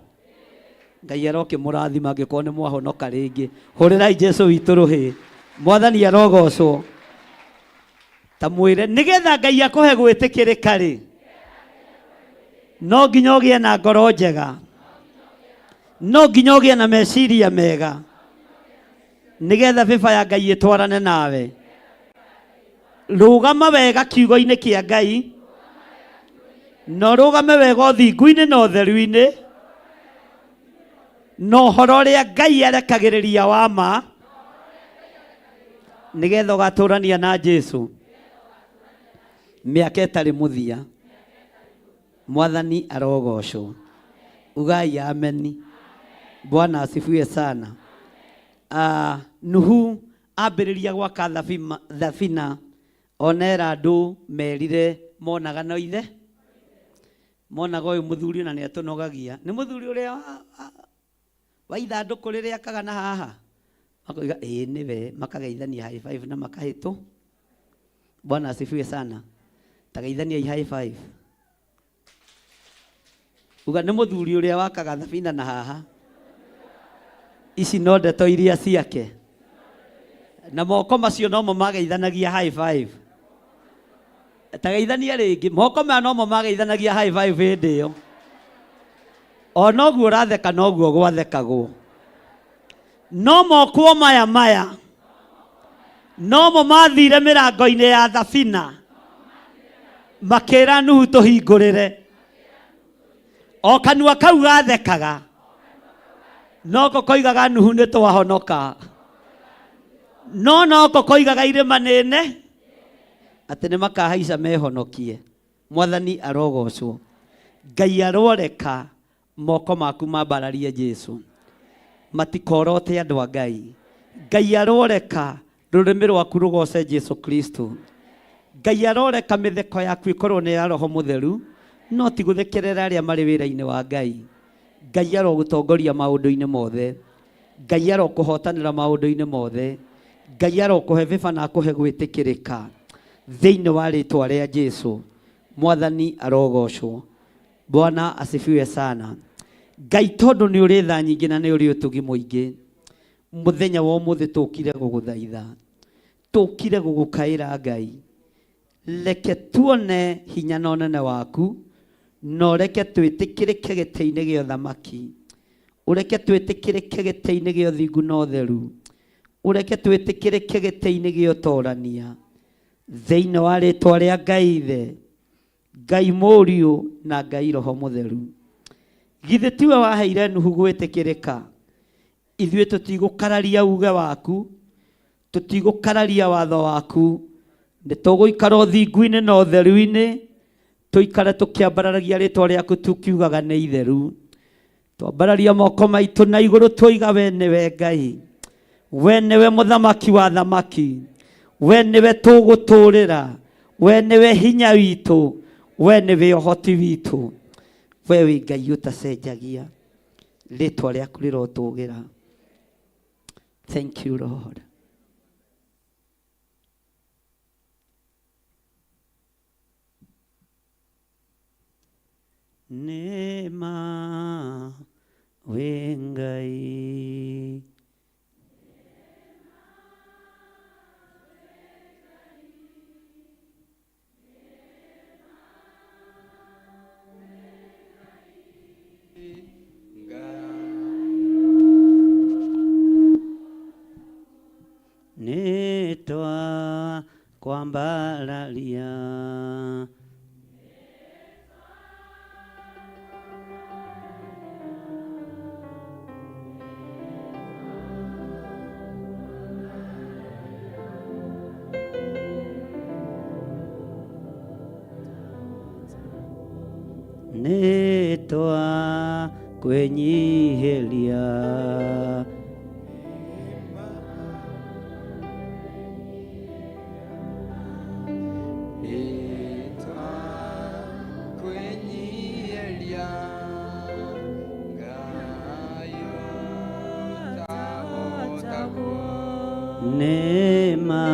Ngai arokĩmũrathima angĩkorwo nĩ mwahonoka rĩngĩ. Hũrĩrai Jesu witũ rũhĩ. Mwathani arogocwo. Ta mwĩre nĩgetha Ngai akũhe gwĩtĩkĩrĩka rĩ, no nginya ũgĩe na ngoro njega, no nginya ũgĩe na meciria mega, nĩgetha bĩba ya Ngai ĩtwarane nawe. Rũgama wega kiugo-inĩ kĩa Ngai, na ũrũgame wega ũthingu-inĩ na ũtheru-inĩ, na ũhoro ũrĩa Ngai arekagĩrĩria wa ma, nĩgetha ũgatũrania na Jesu mĩaka ĩtarĩ mũthia. Mwathani arogocwo. Ugai ameni. Bwana asifiwe sana. Nuhu ambĩrĩria gwaka thabina, onera andũ merire monaga no ithe monaga ũyũ mũthuri ona nĩ atũnogagia. Nĩ mũthuri ũrĩa wa ithandũkũ rĩrĩa akaga na haha, makoiga ĩĩ nĩwe, makageithania high five na makahĩtũ. Bwana asifiwe sana. Tageithaniai high five. Uga nĩ mũthuri ũrĩa wakaga thabina na haha. Ici no ndeto iria ciake. Na moko macio nomo mageithanagia high five. Tageithania rĩngĩ, moko maya nomo mageithanagia high five hĩndĩ ĩyo. O noguo ũratheka noguo gwathekagwo. No mokwo maya maya nomo mathire mĩrango-inĩ ya thabina makĩra Nuhu tũhingũrĩre. O kanua kau gathekaga noko koigaga Nuhu nĩ twahonoka, no noko koigaga irĩma nene atĩ nĩ makahaica mehonokie. Mwathani arogocwo. Ngai aroreka moko maku mambararie Jesu, matikorote andũ a Ngai. Ngai aroreka rũrĩmĩ rwaku rũgoce Jesu Kristo. Ngai aroreka mĩtheko yaku ĩkorwo nĩ ya Roho Mũtheru, no ti gũthekerera arĩa marĩ wĩra-inĩ wa Ngai. Ngai arogũtongoria maũndũ-inĩ mothe. Ngai arokũhotanĩra maũndũ-inĩ mothe. Ngai arokũhe vĩba na akũhe gwĩtĩkĩrĩka thĩinĩ wa rĩtwa rĩa Jesu. Mwathani arogocwo. Bwana asifiwe sana. Ngai tondũ nĩ ũrĩ tha nyingĩ na nĩ ũrĩ ũtugi mũingĩ, mũthenya wa ũmũthĩ tũkire gũgũthaitha, tũkire gũgũkaĩra Ngai. Reke tuone hinya na ũnene waku, na ũreke twĩtĩkĩrĩke gĩtĩ-inĩ gĩa ũthamaki, ũreke twĩtĩkĩrĩke gĩtĩ-inĩ gĩa ũthingu na ũtheru, ũreke twĩtĩkĩrĩke gĩtĩ-inĩ gĩa ũtorania, thĩinĩ wa rĩtwa rĩa Ngai Ithe, Ngai Mũriũ na Ngai Roho Mũtheru. Githĩ tiwe waheire Nuhu gwĩtĩkĩrĩka? Ithuĩ tũtigũkararia uge waku, tũtigũkararia watho waku, nĩ tũgũikara ũthingu-inĩ na ũtheru-inĩ, tũikare tũkĩambararagia rĩtwa rĩaku tukiugaga nĩ itheru. Twambararia moko maitũ na igũrũ twoiga we nĩwe Ngai, we nĩwe mũthamaki wa thamaki, we nĩwe tũgũtũrĩra, we nĩwe hinya witũ, we nĩwe ũhoti witũ, we wĩ Ngai ũtacenjagia, rĩtwa rĩaku rĩrotũgĩra. Thank you Lord. Nĩ ma wĩ Ngai. Nĩ twakwĩnyihĩria. Nĩ ma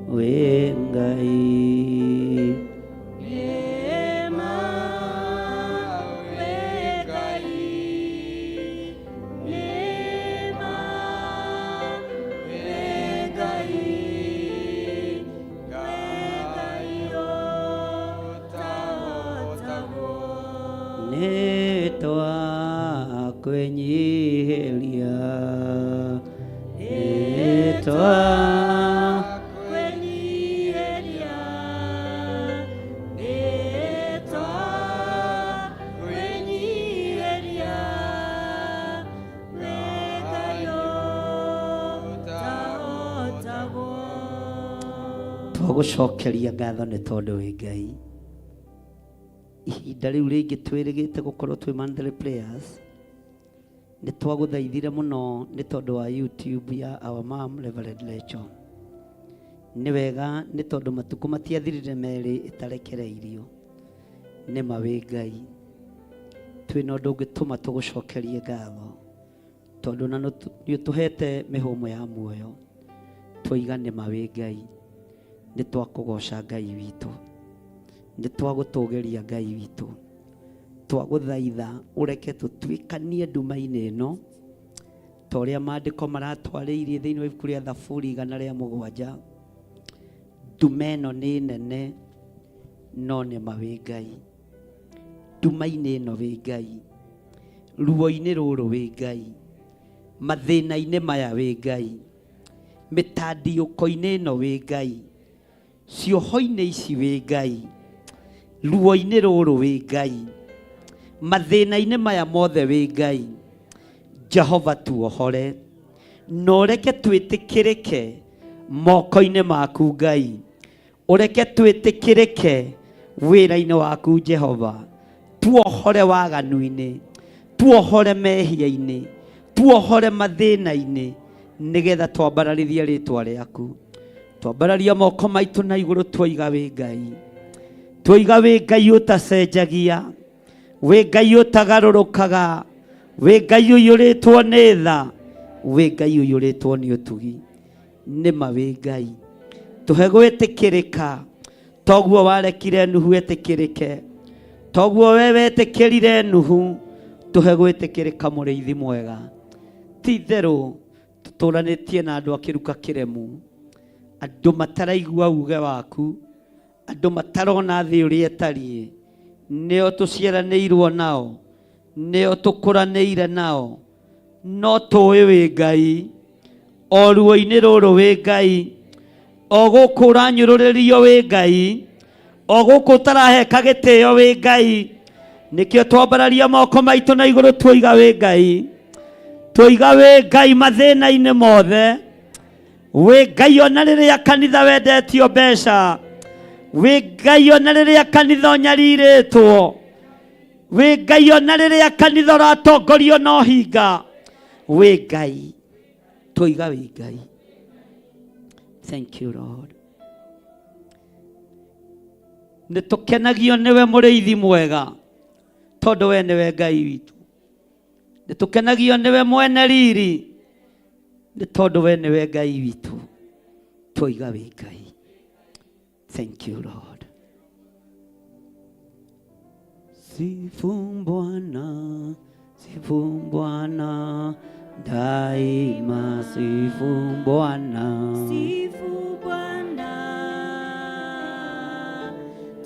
wĩ Ngai. Nĩ twakwĩnyihĩria. Nĩ twagũcokeria ngatho nĩ tondũ wĩ Ngai. Ihinda rĩu rĩngĩ twĩrĩgĩte gũkorwo twĩ monthly prayers, nĩ twagũthaithire mũno nĩ tondũ wa YouTube ya our mom Reverend Rachel. Nĩ wega nĩ tondũ matukũ matiathirire merĩ ĩtarekereirio. Nĩ ma wĩ Ngai. Twĩna ũndũ ũngĩtũma tũgũcokerie ngatho tondũ na nĩ ũtũhete mĩhũmũ ya muoyo. Twoiga nĩ ma wĩ Ngai. Nĩ twakũgoca Ngai witũ. Nĩ twagũtũgĩria Ngai witũ. Twagũthaitha ũreke tũtuĩkanie nduma-inĩ ĩno ta ũrĩa maandĩko maratwarĩirie thĩinĩ wa ibuku rĩa Thaburi 107. Nduma ĩno nĩ nene no nĩ ma wĩ Ngai. Nduma-inĩ ĩno wĩ Ngai, ruo-inĩ rũrũ wĩ Ngai, mathĩna-inĩ maya wĩ Ngai, mĩtandiũko-inĩ ĩno wĩ Ngai, cioho-inĩ ici wĩ Ngai, ruo-inĩ rũrũ wĩ Ngai, mathĩna-inĩ maya mothe wĩ Ngai. Jehova tuohore na ũreke twĩtĩkĩrĩke moko-inĩ maku Ngai, ũreke twĩtĩkĩrĩke wĩra-inĩ waku Jehova. Tuohore waganu-inĩ, tuohore mehia-inĩ, tuohore mathĩna-inĩ, nĩgetha twambararithie rĩtwa rĩaku. Twambararia moko maitũ na igũrũ twoiga wĩ Ngai, twoiga wĩ Ngai ũtacenjagia, wĩ Ngai ũtagarũrũkaga, wĩ Ngai ũiyũrĩtwo nĩ tha, wĩ Ngai ũiyũrĩtwo nĩ ũtugi. Nĩ ma wĩ Ngai. Tũhe gwĩtĩkĩrĩka toguo warekire Nuhu etĩkĩrĩke, toguo we wetĩkĩrire Nuhu. Tũhe gwĩtĩkĩrĩka mũrĩithi mwega. Ti itherũ tũtũranĩtie na andũ a kĩruka kĩremu, andũ mataraigua uge waku, andũ matarona thĩ ũrĩa ĩtariĩ. Nĩo tũciaranĩirwo nao, nĩo tũkũranĩire nao, no tũĩ wĩ Ngai. O ruo-inĩ rũrũ wĩ Ngai, o gũkũ ũranyũrũrĩrio wĩ Ngai, o gũkũ ũtaraheka gĩtĩo wĩ Ngai. Nĩkĩo twambararia moko maitũ na igũrũ twoiga wĩ Ngai, twoiga wĩ Ngai mathĩna-inĩ mothe, wĩ Ngai ona rĩrĩa kanitha wendetio mbeca, wĩ Ngai ona rĩrĩa kanitha ũnyarirĩtwo, wĩ Ngai ona rĩrĩa kanitha ũratongorio na ũhinga, wĩ Ngai. Twoiga wĩ Ngai. Thank you Lord. Nĩ tũkenagio nĩwe mũrĩithi mwega, tondũ we nĩwe Ngai witũ. Nĩ tũkenagio nĩwe mwene riri, nĩ tondũ we nĩwe Ngai witũ. Twoiga wĩ Ngai. Thank you Lord. Sifu Bwana, sifu Bwana daima, sifu Bwana. Sifu Bwana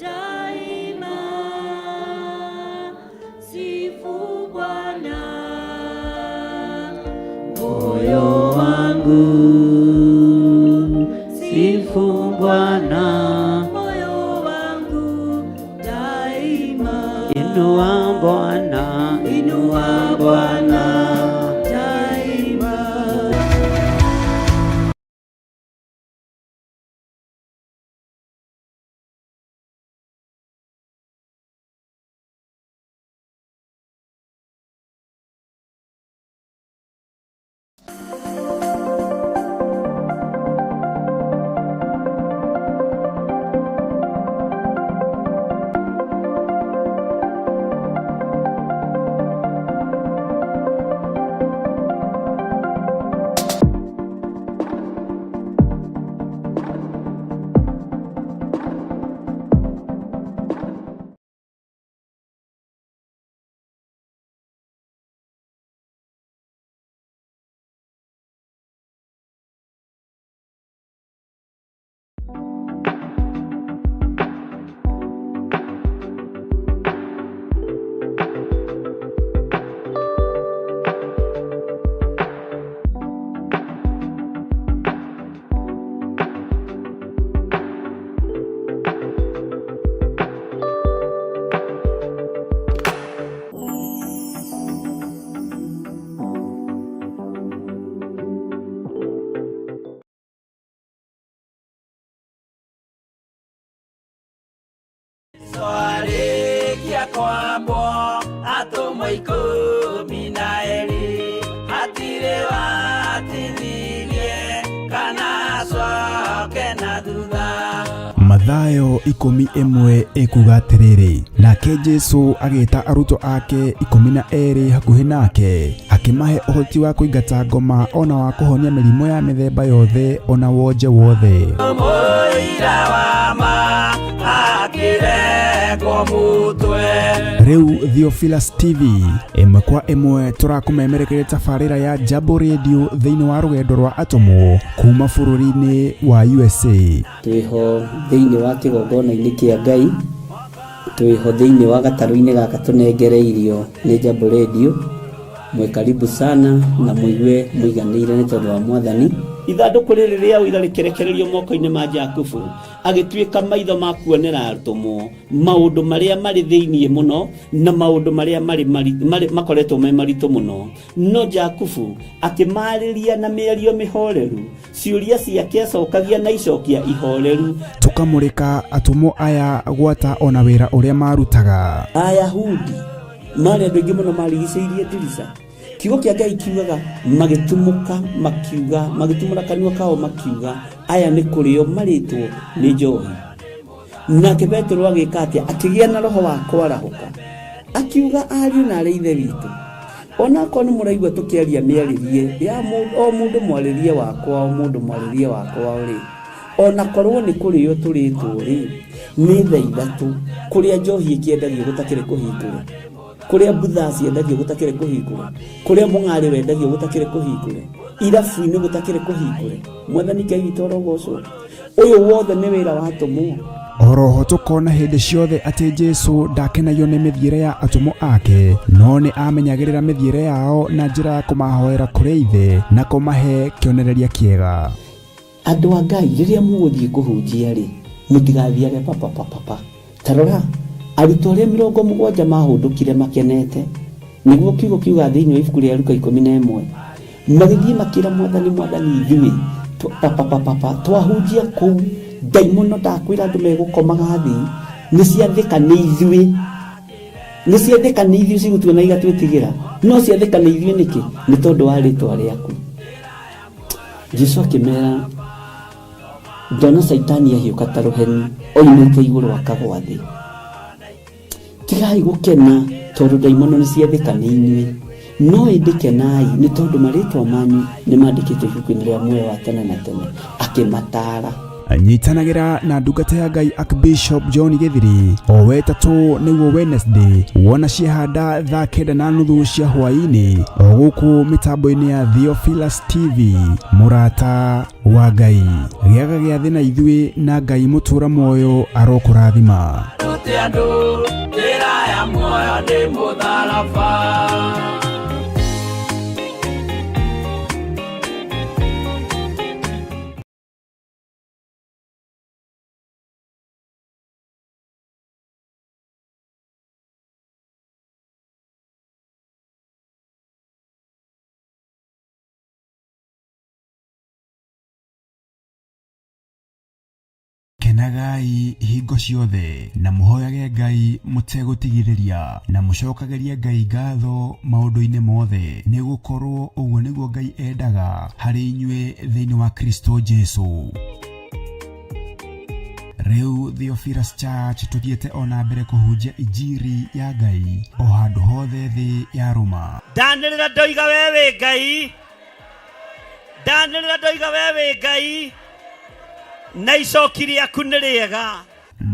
daima, sifu Bwana. Moyo wangu sifu Bwana, Moyo wangu daima, inua Bwana, inua Bwana daima. Arĩkia kwambwo atũmwo 12 hatirĩ watithirie kana acoke na thutha. Mathayo 11 ĩkuga atĩrĩrĩ, nake Jesu agĩta arutwo ake 12 hakuhĩ nake, akĩmahe ũhoti wa kũingata ngoma ona wa kũhonia mĩrimũ ya mĩthemba yothe ona wonje wothe. Mũira wa ma akĩrekwo mũtwe. Rĩu Theophilus TV ĩmwe kwa ĩmwe tũrakũmemerekeria tabarĩra ya Jambo Radio thĩinĩ wa rũgendo rwa atũmwo kuma bũrũri-inĩ wa USA. Twĩho thĩinĩ wa kĩgongona-inĩ kĩa Ngai, twĩho thĩinĩ wa gatarũ-inĩ gaka tũnengereirio nĩ Jambo Radio. Mwĩ karibu sana na mũigue mũiganĩire nĩ tondũ wa Mwathani. Ithandũkũ rĩrĩ rĩa ũira rĩkĩrekererio moko-inĩ ma Jakubu, agĩtuĩka maitho ma kuonera atũmwo maũndũ marĩa marĩ thĩinĩ mũno na maũndũ marĩa marĩ makoretwo me maritũ mũno. No Jakubu akĩmarĩria na mĩario mĩhoreru, ciũria ciake acokagia na icokia ihoreru. Tũkamũrĩka atũmwo aya gwata ona wĩra ũrĩa marutaga. Ayahudi marĩ andũ aingĩ mũno marigicĩirie ndirica. Kiugo kĩa Ngai kiugaga magĩtumũka makiuga, magĩtumũra kanua kao makiuga, aya nĩ kũrĩo marĩtwo nĩ njohi. Nake Petero agĩka atĩa? Akĩgĩa na roho wa kwarahũka, akiuga ariũ na arĩ ithe witũ, onakorwo nĩ mũraigua tũkĩaria mĩarĩrie ya o mũndũ mwarĩrie wakwa, o mũndũ mwarĩrie wakwa rĩ, onakorwo nĩ kũrĩo tũrĩtwo rĩ, nĩ thaa ithatũ kũrĩa njohi ĩkĩendagio gũtakĩrĩ kũhingũre, kũrĩa mbutha ciendagio gũtakĩrĩ kũhingũre, kũrĩa mũng'arĩ wendagio gũtakĩrĩ kũhingũre, irabu-inĩ gũtakĩrĩ kũhingũre. Mwathani Ngai witũ arogocwo. Ũyũ wothe nĩ wĩra wa atũmwo. Oroho tũkona hĩndĩ ciothe atĩ Jesu ndakenagio nĩ mĩthiĩre ya atũmwo ake, no nĩ amenyagĩrĩra mĩthiĩre yao na njĩra ya kũmahoera kũrĩ Ithe na kũmahe kĩonereria kĩega. Andũ a Ngai rĩrĩa mũgũthiĩ kũhunjia rĩ, mũtigathiage papapapapa. Ta rora, arutwo arĩa 70 mahũndũkire makenete, nĩguo kiugo kiuga thĩinĩ wa ibuku rĩa Luka 11, magĩthiĩ makĩra Mwathani, Mwathani ithuĩ papapapapa twahunjia kũu, ndaimono ndakwĩra andũ megũkomaga thĩ, nĩ ciathĩka nĩ ithuĩ, nĩ ciathĩka nĩ ithuĩ cigũtuona igatwĩtigĩra, no ciathĩka nĩ ithuĩ nĩkĩ? Nĩ tondũ wa rĩtwa rĩaku. Jesu akĩmera, ndona Caitani ahiũka ta rũheni oimĩte igũrũ akagwa thĩ. Tigai gũkena tondũ ndaimono nĩ ciathĩka nĩ inyuĩ, no ĩndĩ kenai nĩ tondũ marĩtwa manyu nĩ mandĩkĩtwo ibuku-inĩ rĩa muoyo wa tene na tene. Akĩmataara. Nyitanagĩra na ndungata ya Ngai Archbishop John Gĩthiri o wetatũ nĩguo Wednesday wona ciehanda thaa 9:30 cia hwaĩ-inĩ o gũkũ mĩtambo-inĩ ya Theophilus TV. Mũrata wa Ngai, gĩaga gĩathĩ na ithuĩ na Ngai mũtũra muoyo arokũrathima. Rute andũ njĩra ya muoyo nĩ mũtharaba. Kenagai hingo ciothe na mũhoyage Ngai mũtegũtigithĩria na mũcokagĩrie Ngai ngatho maũndũ-inĩ mothe, nĩ gũkorwo ũguo nĩguo Ngai endaga harĩ inyuĩ thĩinĩ wa Kristo Jesu. Rĩu Theophilus Church tũthiĩte ona mbere kũhunjia injiri ya Ngai o handũ hothe thĩ ya Roma. Ndanĩrĩra ndoiga we wĩ Ngai, ndanĩrĩra ndoiga we wĩ Ngai, na icoki rĩaku nĩ rĩega.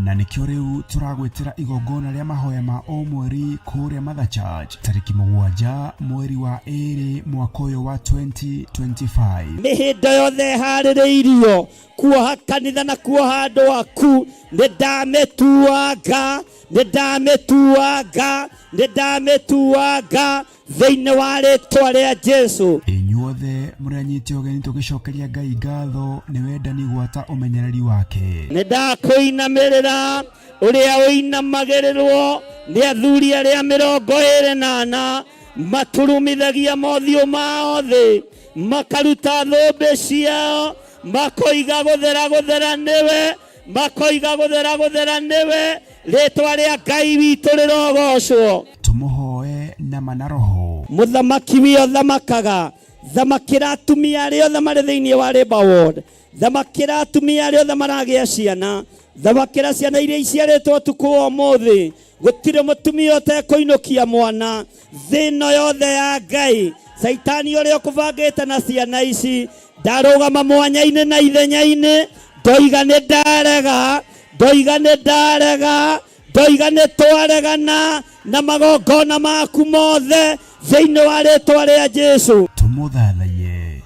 Na nĩkĩo rĩu tũragwĩtĩra igongona rĩa mahoya ma o mweri kũrĩa Mother Church tarĩki 7 mweri wa 2 mwaka ũyũ wa 2025. Mĩhĩndo yothe ĩharĩrĩirio kuoha kanitha na kuoha andũ aku, nĩ ndamĩtuanga, nĩ ndamĩtuanga, nĩ ndamĩtuanga thĩinĩ wa rĩtwa rĩa Jesu. Inyuothe mũrĩanyite ũgeni tũgĩcokeria Ngai ngatho nĩ wendani gwata ũmenyereri wake. Nĩ ndakũinamĩrĩra ũrĩa ũinamagĩrĩrwo nĩ athuri arĩa 24 maturumithagia mothiũ mao thĩ, makaruta thũmbĩ ciao, makoiga gũthera gũthera nĩwe, makoiga gũthera gũthera nĩwe. Rĩtwa rĩa Ngai witũ rĩrogocwo. Tũmũhoe nama na roho. Mũthamaki wĩ ũthamakaga, thamakĩra atumia arĩa othe marĩ thĩinĩ wa Labour Ward, thamakĩra atumia arĩa othe maragĩa ciana, thamakĩra ciana iria iciarĩtwo ũtukũ wa ũmũthĩ. Gũtirĩ mũtumia ũtekũinũkia mwana thĩ ĩno yothe ya Ngai. Caitani ũrĩa ũkũbangĩte na ciana ici ndarũgama mwanya-inĩ na ithenya-inĩ, ndoiga nĩ ndarega, ndoiga nĩ ndarega, ndoiga nĩ twaregana na magongona maku mothe thĩinĩ wa rĩtwa rĩa Jesu. Tũmũthathaiye.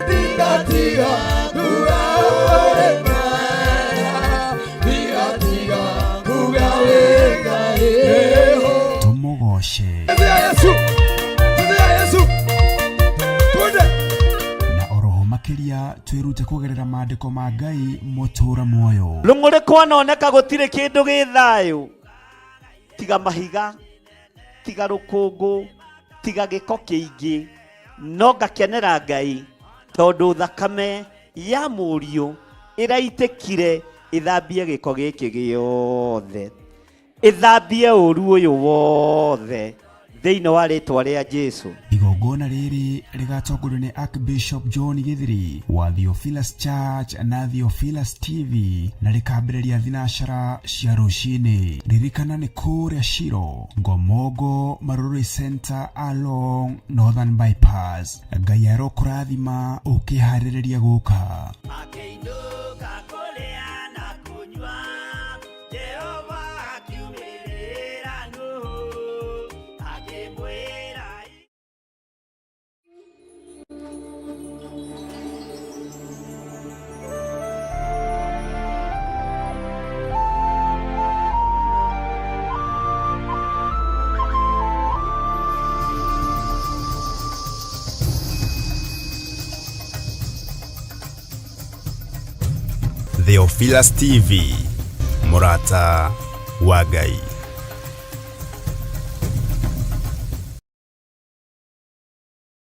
Tũmũgoce. Na oroho makĩria twĩrute kũgerera maandĩko ma Ngai mũtũra muoyo. Rũng'ũrĩ kwanoneka gũtirĩ kĩndũ gĩ thayũ tiga mahiga, tiga rũkũngũ, tiga gĩko kĩingĩ, no ngakenera Ngai tondũ thakame ya mũriũ ĩraitĩkire ĩthambie gĩko gĩkĩ gĩothe, ĩthambie ũru ũyũ wothe thĩinĩ wa rĩtwa rĩa Jesu. Igongona rĩrĩ rĩgatongorio nĩ Archbishop John Githiri wa Theophilus Church na Theophilus TV na rĩkambĩrĩria thinacara cia rũcinĩ. Ririkana nĩ kũrĩa Shiro, Ngomongo, Marurui Center along Northern Bypass. Ngai arokũrathima ũkĩharĩrĩria gũka. Akĩinũka kũrĩa na kũnyua, Jehova akiumĩrĩra Nuhu, akĩmwĩra. Theophilus TV, mũrata wa Ngai.